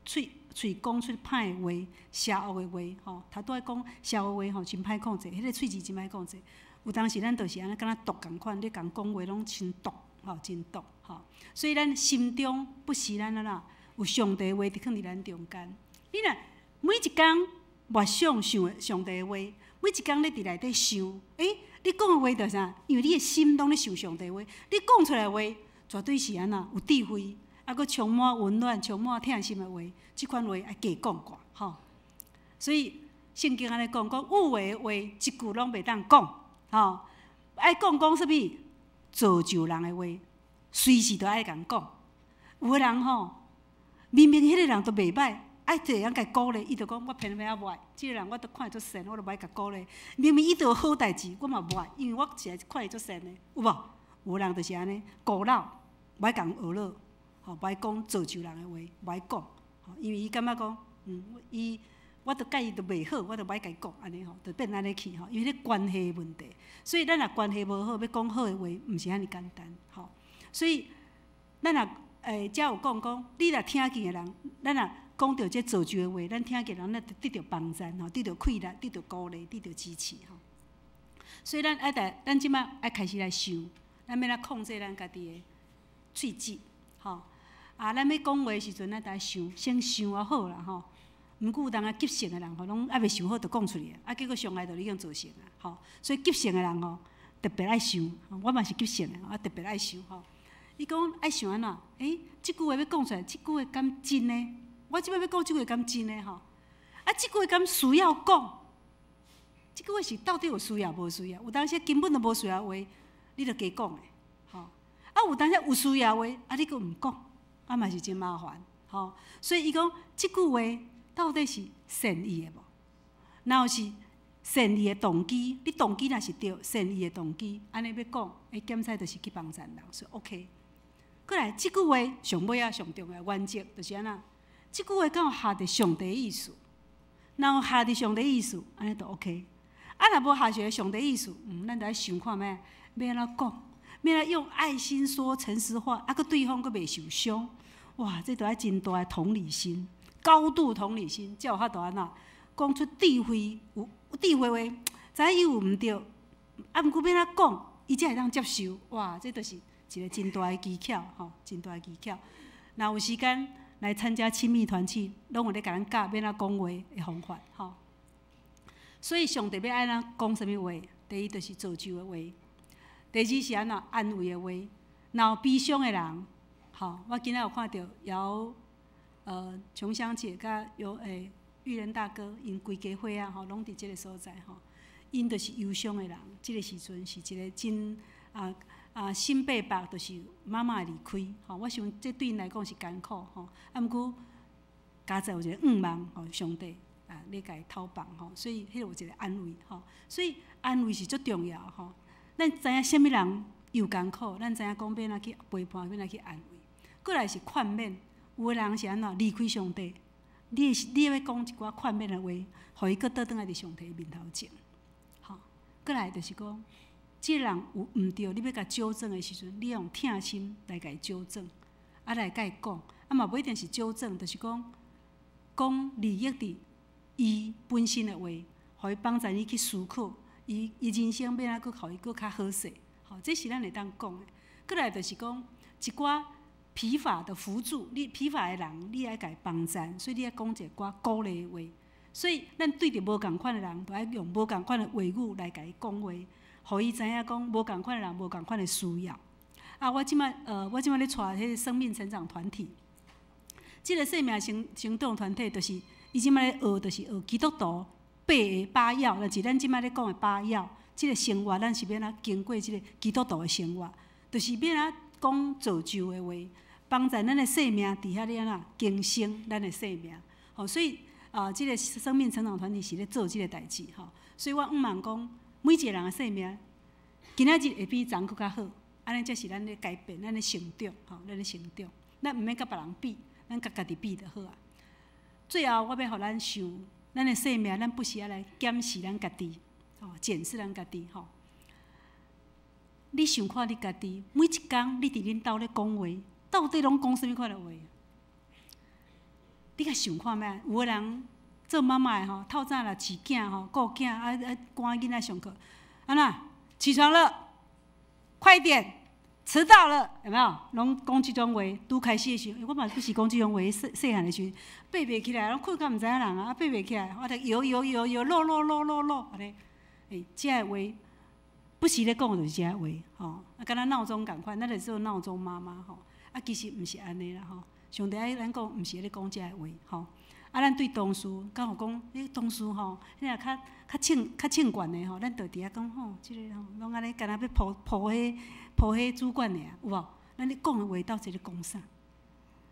喙喙講出歹的話、邪惡的話吼。頭拄仔講邪惡話吼，真歹控制，彼个喙舌真歹控制。有當時咱就是按呢，敢若毒仝款，咧共講話攏真毒，吼，真毒，吼。所以咱心中不時咱按怎有上帝的話佇囥佇咱中間。你若每一工默想想上帝的話，每一工咧佇內底想，你講的話就是啥？因為你的心攏咧想上帝的話，你講出來的話絕對是按怎有智慧，啊，閣充滿溫暖、充滿疼心的話，這款話愛加講寡，吼。所以聖經按呢講，講有話的話一句攏袂當講。吼，愛講講啥物？造就人的話，隨時都愛共講。有的人吼，明明彼个人都袂䆀，愛一個人共鼓勵，伊就講我偏偏仔無愛。這个人我都看伊足善，我都無愛共鼓勵。明明伊都有好代誌，我嘛無愛，因為我實在看伊足善的，有無？有的人就是按呢，孤老，無愛共學樂，吼，無愛講造就人的話，無愛講，吼，因為伊感覺講，伊。我都佮伊都袂好，我都無愛共伊講，按呢吼，就變按呢去吼，因為彼關係問題。所以咱若關係無好，欲講好的話，毋是遐爾簡單，吼。所以咱若遮有講講，你若聽見的人，咱若講著這造就的話，咱聽見人，咱就得著幫贊，吼，得著氣力，得著鼓勵，得著支持，吼。所以咱愛在咱這馬愛開始來想，咱欲按怎控制咱家己的喙舌，吼。啊，咱欲講話的時陣，咱著愛想，先想啊好啦，吼。毋過有當啊急性的人吼，攏猶未想好就講出去，啊，結果傷害就已經造成啊，吼。所以急性的人吼，特別愛想，我嘛是急性的，啊，特別愛想吼。伊講愛想按怎？這句話欲講出來，這句話敢真的？我這擺欲講這句話敢真的吼？啊，這句話敢需要講？這句話是到底有需要無需要？有當時根本就無需要話，你就加講的，吼。啊，有當時有需要話，啊，你閣毋講，啊嘛是真麻煩，吼。所以伊講這句話到底是善意的無？若有是善意的動機，你動機若是對，善意的動機，按呢欲講，檢採就是去幫贊人，所以 OK。閣來，這句話上尾仔上重要原則就是按怎？這句話敢有合著上帝意思？若有合著上帝意思，按呢就 OK。啊，若無合著上帝意思，咱就愛想看覓，欲按怎講，欲按怎用愛心說誠實話，啊，閣對方閣袂受傷，哇，這著愛真大的同理心，高度同理心，才有法度按怎講出智慧，有智慧話，知影伊有毋對，啊，毋過欲按怎講，伊才會當接受。哇，這就是一個真大的技巧，吼，真大的技巧。若有時間來參加親密團契，攏有咧共咱教欲按怎講話的方法，吼。所以上帝欲愛咱講啥物話？第一就是造就的話，第二是按怎安慰的話。若有悲傷的人，吼，我今仔有看著姚瓊香姐佮姚玉仁大哥，𪜶規家伙仔吼，攏佇這个所在吼。𪜶就是憂傷的人，這个時陣是一個真啊新伯伯，就是媽媽的離開，吼，我想這對𪜶來講是艱苦吼。啊，毋過佳哉有一個向望，吼，上帝啊，咧共伊討放吼，所以彼个有一个安慰吼，所以安慰是足重要吼。咱知影啥物人有艱苦，咱知影講欲按怎去陪伴，欲按怎去安慰。過來是勸勉，有的人是按怎離開上帝，你欲講一寡勸勉的話，予伊閣倒轉來佇上帝面頭前。吼，過來就是講，這個人有毋對，你欲共糾正的時陣，你用疼心來共伊糾正，啊來共伊講，啊嘛無一定是糾正，就是講講利益佇伊本身的話，予伊幫助你去思考，伊人生欲按怎閣予伊閣較好勢，吼，這是咱會當講的。過來就是講一寡疲乏的輔助，你疲乏的人，你愛共伊幫贊，所以你愛講一寡鼓勵的話。所以咱對著無仝款的人，就愛用無仝款的話語來共伊講話，予伊知影講無仝款的人無仝款的需要。啊，我這擺咧帶彼個生命成長團體，這個生命成長團體，就是伊這擺咧學，就是學基督徒八個八要，就是咱這擺咧講的八要。這個生活，咱是欲按怎經過這個基督徒的生活，就是欲按怎講造就的話，幫助咱的生命佇遐咧按怎更新咱的生命。吼，所以啊，這個生命成長團體是咧做這個代誌吼。所以我向望講，每一個人的生命，今仔日會比昨閣較好，按呢才是咱咧改變，咱咧成長，吼，咱咧成長。咱毋免佮別人比，咱共家己比就好啊。最後，我欲予咱想，咱的生命，咱不時愛來檢視咱家己，吼，檢視咱家己，吼。你想看你家己，每一工你佇恁兜咧講話，到底攏講啥物款的話？你較想看覓？有的人做媽媽的吼，透早若飼囝吼，顧囝啊啊，趕囡仔上課，按怎起床了，快點，遲到了，有沒有？攏講這種話。拄開始的時陣，我嘛不時講這種話。細細漢的時陣，爬袂起來，攏睏甲毋知影人啊，爬袂起來，我就搖搖搖搖，落落落落落，按呢，欸，這个話不時咧講就是這個話，吼，啊，敢若鬧鐘仝款，咱就做鬧鐘媽媽吼，啊，其實毋是按呢啦，吼。上帝愛咱講，毋是咧講這個話，吼。啊，咱對同事，敢有講，彼同事吼，彼個較較稱較稱懸的吼，咱就佇遐講吼，這個吼，攏按呢，敢若欲鋪鋪彼鋪彼主管爾，有無？咱咧講的話到底咧講啥？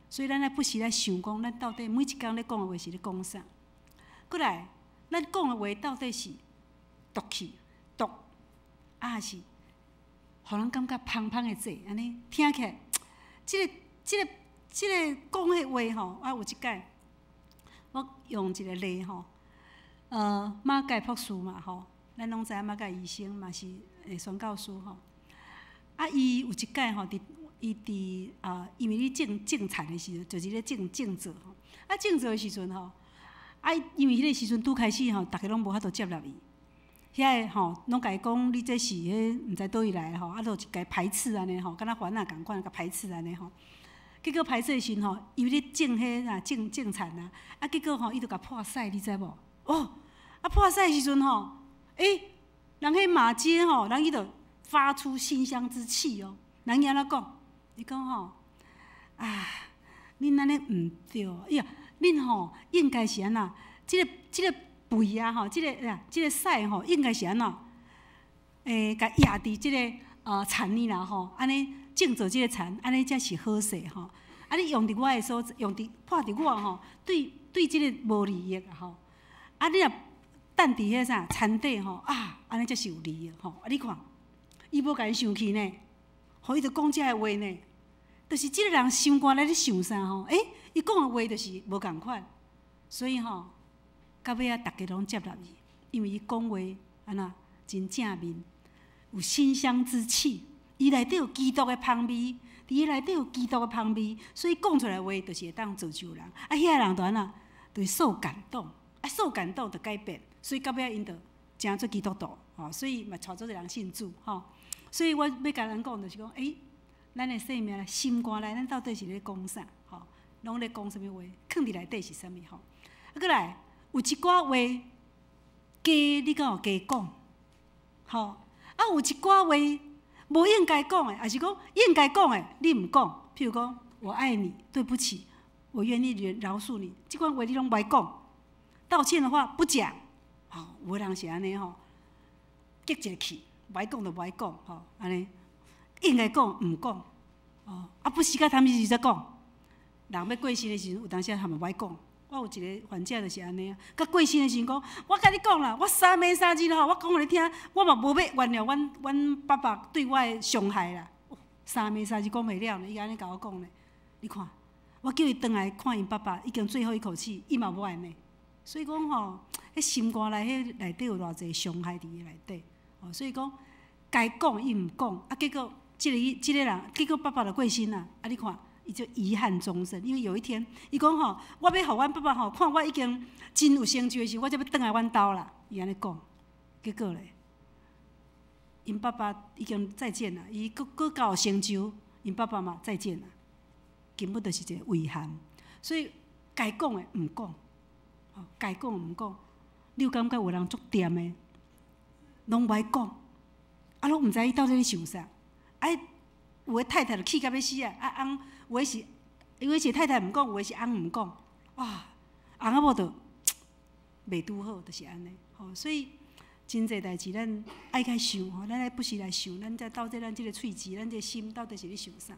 所以咱愛不時來想講，咱到底每一工咧講的話是咧講啥？過來，咱講的話到底是毒氣、毒，啊，抑是予人感覺芳芳的濟，按呢聽起來，這個講彼話吼，啊，有一擺，我用一個例吼，馬蓋博士嘛吼，咱攏知影馬蓋醫生嘛是會宣教師吼，啊，伊有一擺吼，佇伊佇啊，因為咧種種田的時陣，就是咧種種作吼，啊，種作的時陣吼，啊，因為彼個時陣拄開始吼，逐家攏無法度接納伊，遐个吼，攏共伊講你這是彼毋知佗位來的吼，啊，就是共伊排斥按呢吼，敢若番仔仝款共排斥按呢吼。結果排斥的時陣吼，伊咧種彼啊種種田啊，啊結果吼，伊就共破屎，你知無？哦，啊破屎的時陣吼，欸，人彼馬偕吼，人伊就發出馨香之氣哦。人伊按怎講？伊講吼，啊，恁按呢毋對，伊講恁吼應該是按怎？這個肥啊吼，這個屎吼，應該是按怎？欸，共壓佇這個田裡啦吼，按呢種做這個田，按呢才是好勢吼。啊，你用佇我的所，用佇潑佇我吼，對這個無利益吼。啊，你若擲佇彼啥田底吼，啊，按呢才是有利益吼。啊，你看，伊無共伊生氣呢，予伊就講這个話呢，就是這個人心肝內咧想啥吼？欸，伊講的話就是無仝款，所以吼，到尾仔逐家攏接納伊，因為伊講話按怎真正面，有馨香之氣，伊內底有基督的芳味，佇伊內底有基督的芳味，所以講出來話就是會當造就人。啊，遐个人就按怎，就是受感動，啊，受感動就改變，所以到尾仔𪜶就成做基督徒，吼，所以嘛帶足濟人信主，吼。所以我欲共咱講就是講，欸，咱的生命心肝內，咱到底是咧講啥？吼，攏咧講啥物話？囥佇內底是啥物？吼，啊，閣來有一寡話加你敢有加講？吼，啊，有一寡話無應該講的，抑是講應該講的，你毋講。譬如講，我愛你，對不起，我願意饒恕你，這款話你攏無愛講。道歉的話不講，吼，有的人是按呢吼，激一個氣，無愛講就無愛講，吼，按呢應該講毋講，哦，啊不時間他們時才講，人欲過身的時陣，有當時啊，他們無愛講。我有一个患者就是按呢啊，佮过身的时阵讲，我共你讲啦，我三暝三日吼，我讲予你听，我嘛无欲原谅阮爸爸对我的伤害啦。三暝三日讲袂了呢，伊按呢共我讲呢。你看，我叫伊转来看𪜶爸爸，已经最后一口气，伊嘛无爱呢。所以讲吼，彼心肝内彼内底有偌济伤害伫伊内底，哦，所以讲该讲伊毋讲，啊，结果这个人，结果爸爸就过身啦。啊，你看，伊就遗憾终生，因为有一天，伊讲吼，我欲予阮爸爸吼，看我已经真有成就的时，我才欲转来阮兜啦。伊按呢讲，结果咧，𪜶爸爸已经再见啦，伊阁阁较有成就，𪜶爸爸嘛再见啦，根本就是一个遗憾。所以该讲的毋讲，吼，该讲的毋讲，你有感觉有人足恬的，拢无爱讲，啊，拢毋知伊到底咧想啥。啊，有的太太就气甲欲死啊！啊，翁有的是，有的是太太毋讲，有的是翁毋讲，哇，翁仔某就袂拄好，就是按呢。吼，所以真济代志咱爱较想吼，咱爱不时来想，咱这到底咱这个喙舌，咱这个心到底是咧想啥？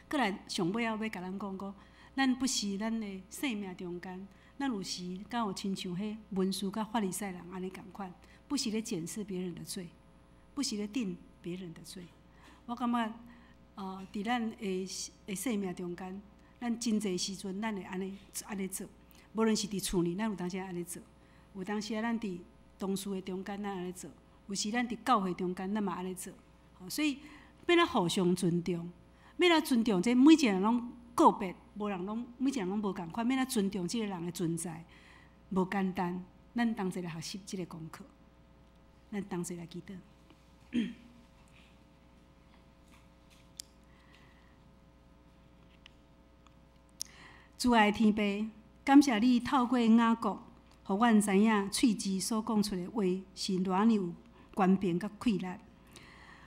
阁来上尾仔欲共咱讲讲，咱不时咱的生命中间，咱有时敢有亲像彼文士佮法利赛人按呢仝款，不时咧检视别人的罪，不时咧定别人的罪。我感觉，伫咱的生命中间，咱真济时阵，咱会按呢做。无论是伫厝里，咱有当时按呢做；有当时啊，咱伫同事的中间，咱按呢做；有时咱伫教会中间，咱嘛按呢做。所以，欲怎互相尊重，欲怎尊重这每一个人拢个别，无人拢每一个人拢无仝款，欲怎尊重这个人的存在，无简单。咱同齐来学习这个功课，咱同齐来祈祷。慈爱的天父，感谢你透过雅各，予阮知影喙舌所讲出的话是偌尔有权柄佮气力。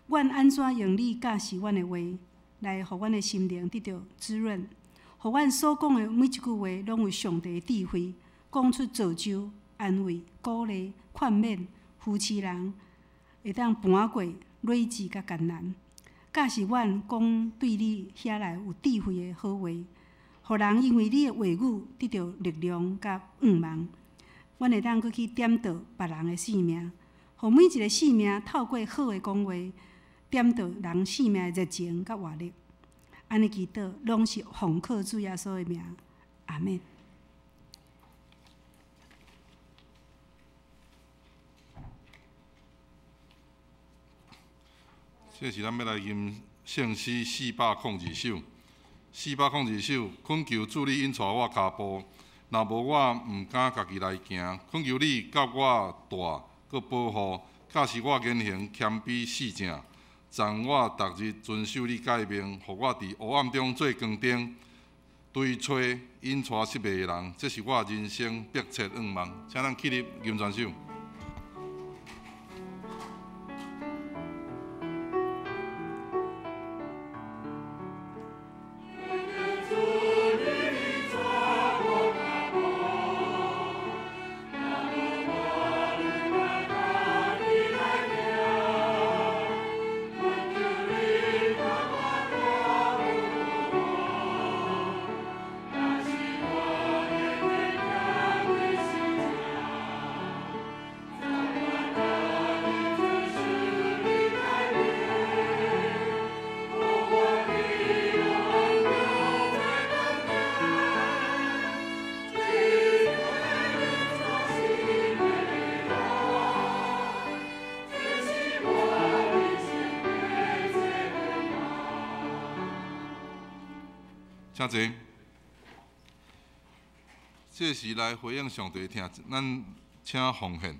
阮按怎用你教示阮的话，来予阮的心灵得著滋润，予阮所讲的每一句话，拢有上帝的智慧，讲出造就、安慰、鼓励、劝勉、扶持人，会当跋过累积佮艰难。教示阮讲对你遐来有智慧的好话，予人因为你的话语得著力量佮向望，阮会当阁去点著别人的生命，予每一个生命透过好的讲话，点著人生命的热情佮活力。按呢祈祷，拢是奉靠主耶稣的名，阿们。这是咱欲来吟圣诗402首。402首，恳求主你引带我跤步，若无我毋敢家己来行。恳求你佮我带，阁保护，教示我言行谦卑四正，赠我逐日遵守你诫命，予我伫黑暗中做光灯，追揣引带失迷的人，这是我人生迫切愿望。请咱起立吟全首。请坐。这时来回应上帝听，咱请奉献。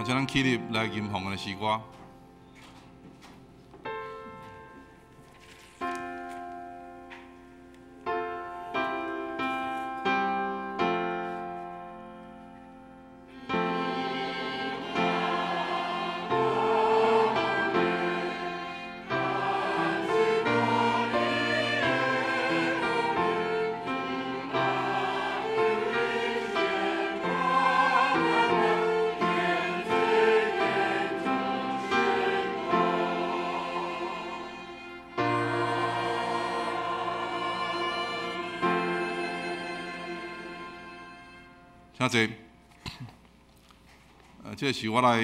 請咱起立來吟奉的詩歌。請坐。這是我來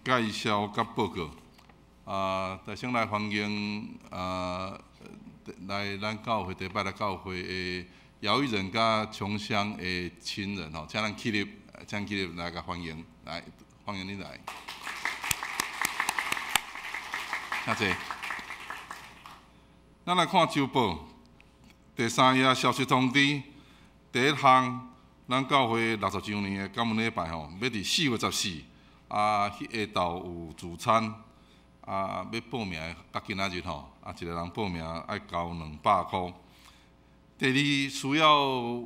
介紹佮報告。啊，先來歡迎啊，來咱教會第一擺來教會的姚玉仁佮瓊香的親人吼，請咱起立，請起立來共歡迎，來歡迎恁來。請坐。咱來看週報第三頁消息通知，第一項。咱教會60週年的感恩禮拜吼，欲佇4月14，啊，彼下晝有聚餐，啊，欲報名的較今仔日吼，啊，一個人報名愛交200箍。第二，需要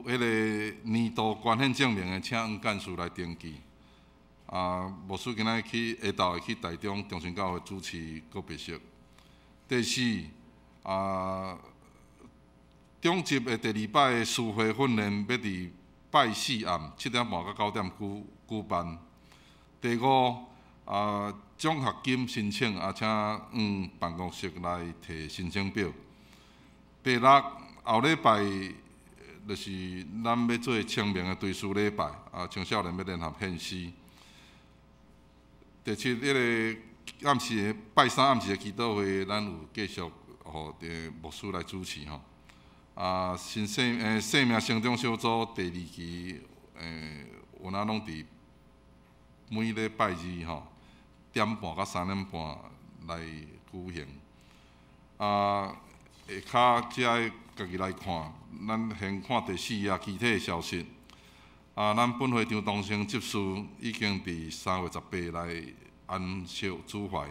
彼个年度捐獻證明的，請黃幹事來登記。啊，牧師今仔日去下晝會去台中中心教會主持告別式。第四，啊，中集的第二擺的司會訓練欲佇拜四暗7點半到9點舉辦。第五，啊，獎學金申請，啊，請黃辦公室來提申請表。第六，後禮拜就是咱欲做清明的追思禮拜，啊，青少年欲聯合獻詩。第七，彼个暗時拜三暗時的祈禱會，咱有繼續予佇牧師來主持吼。啊，新生命成長小組第二期，有哪攏佇每禮拜二吼點半到3點半來舉行。啊，下跤遮愛家己來看，咱先看第四頁其他消息。啊，咱本會張東升執事已經佇3月18來安息主懷。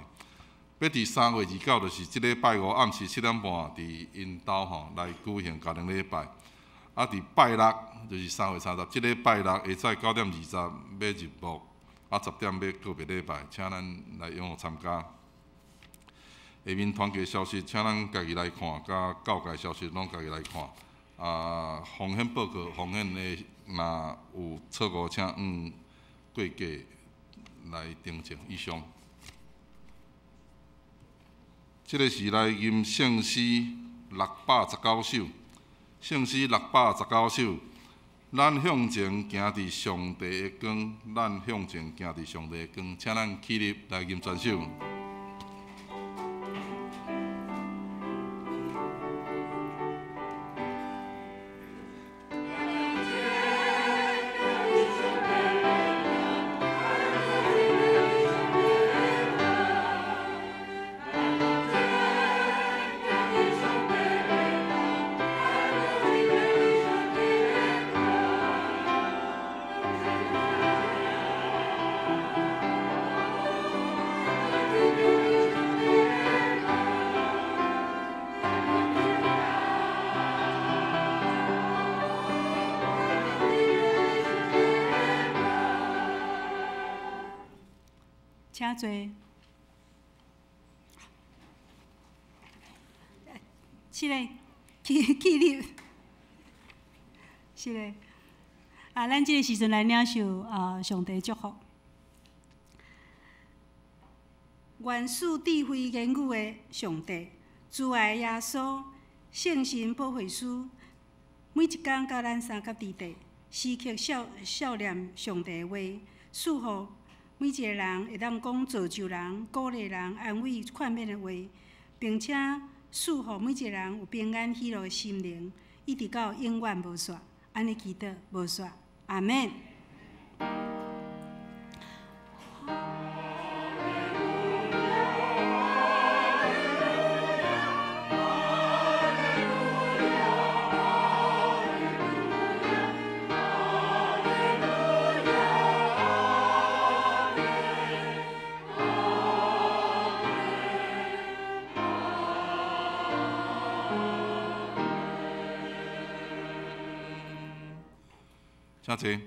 欲佇3月29，就是這禮拜五暗時7點半，佇𪜶兜吼來舉行家庭禮拜。啊，佇拜六，就是3月30，這禮拜六下早9點20欲入墓，啊，10點欲告別禮拜，請咱來踴躍參加。下面團契消息，請咱家己來看，佮教界消息攏家己來看。啊，風險報告，風險的若有錯誤，請黃過計來訂正。以上。這个是來吟聖詩619首，聖詩619首，咱向前行佇上帝的光，咱向前行佇上帝的光，請咱起立來吟全首。請坐。是嘞，起立。是嘞。啊，咱這个時陣來領受啊上帝祝福。願賜智慧言語的上帝，慈愛的耶穌，聖神保惠師，每一工佮咱相佮佇底，時刻數念上帝的話，賜予每一个人會當講造就人、鼓勵人、安慰、勸勉的話，並且賜予每一个人有平安喜樂的心靈，一直到永遠無煞。按呢祈禱無煞，阿們。請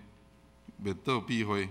坐。滅道必會。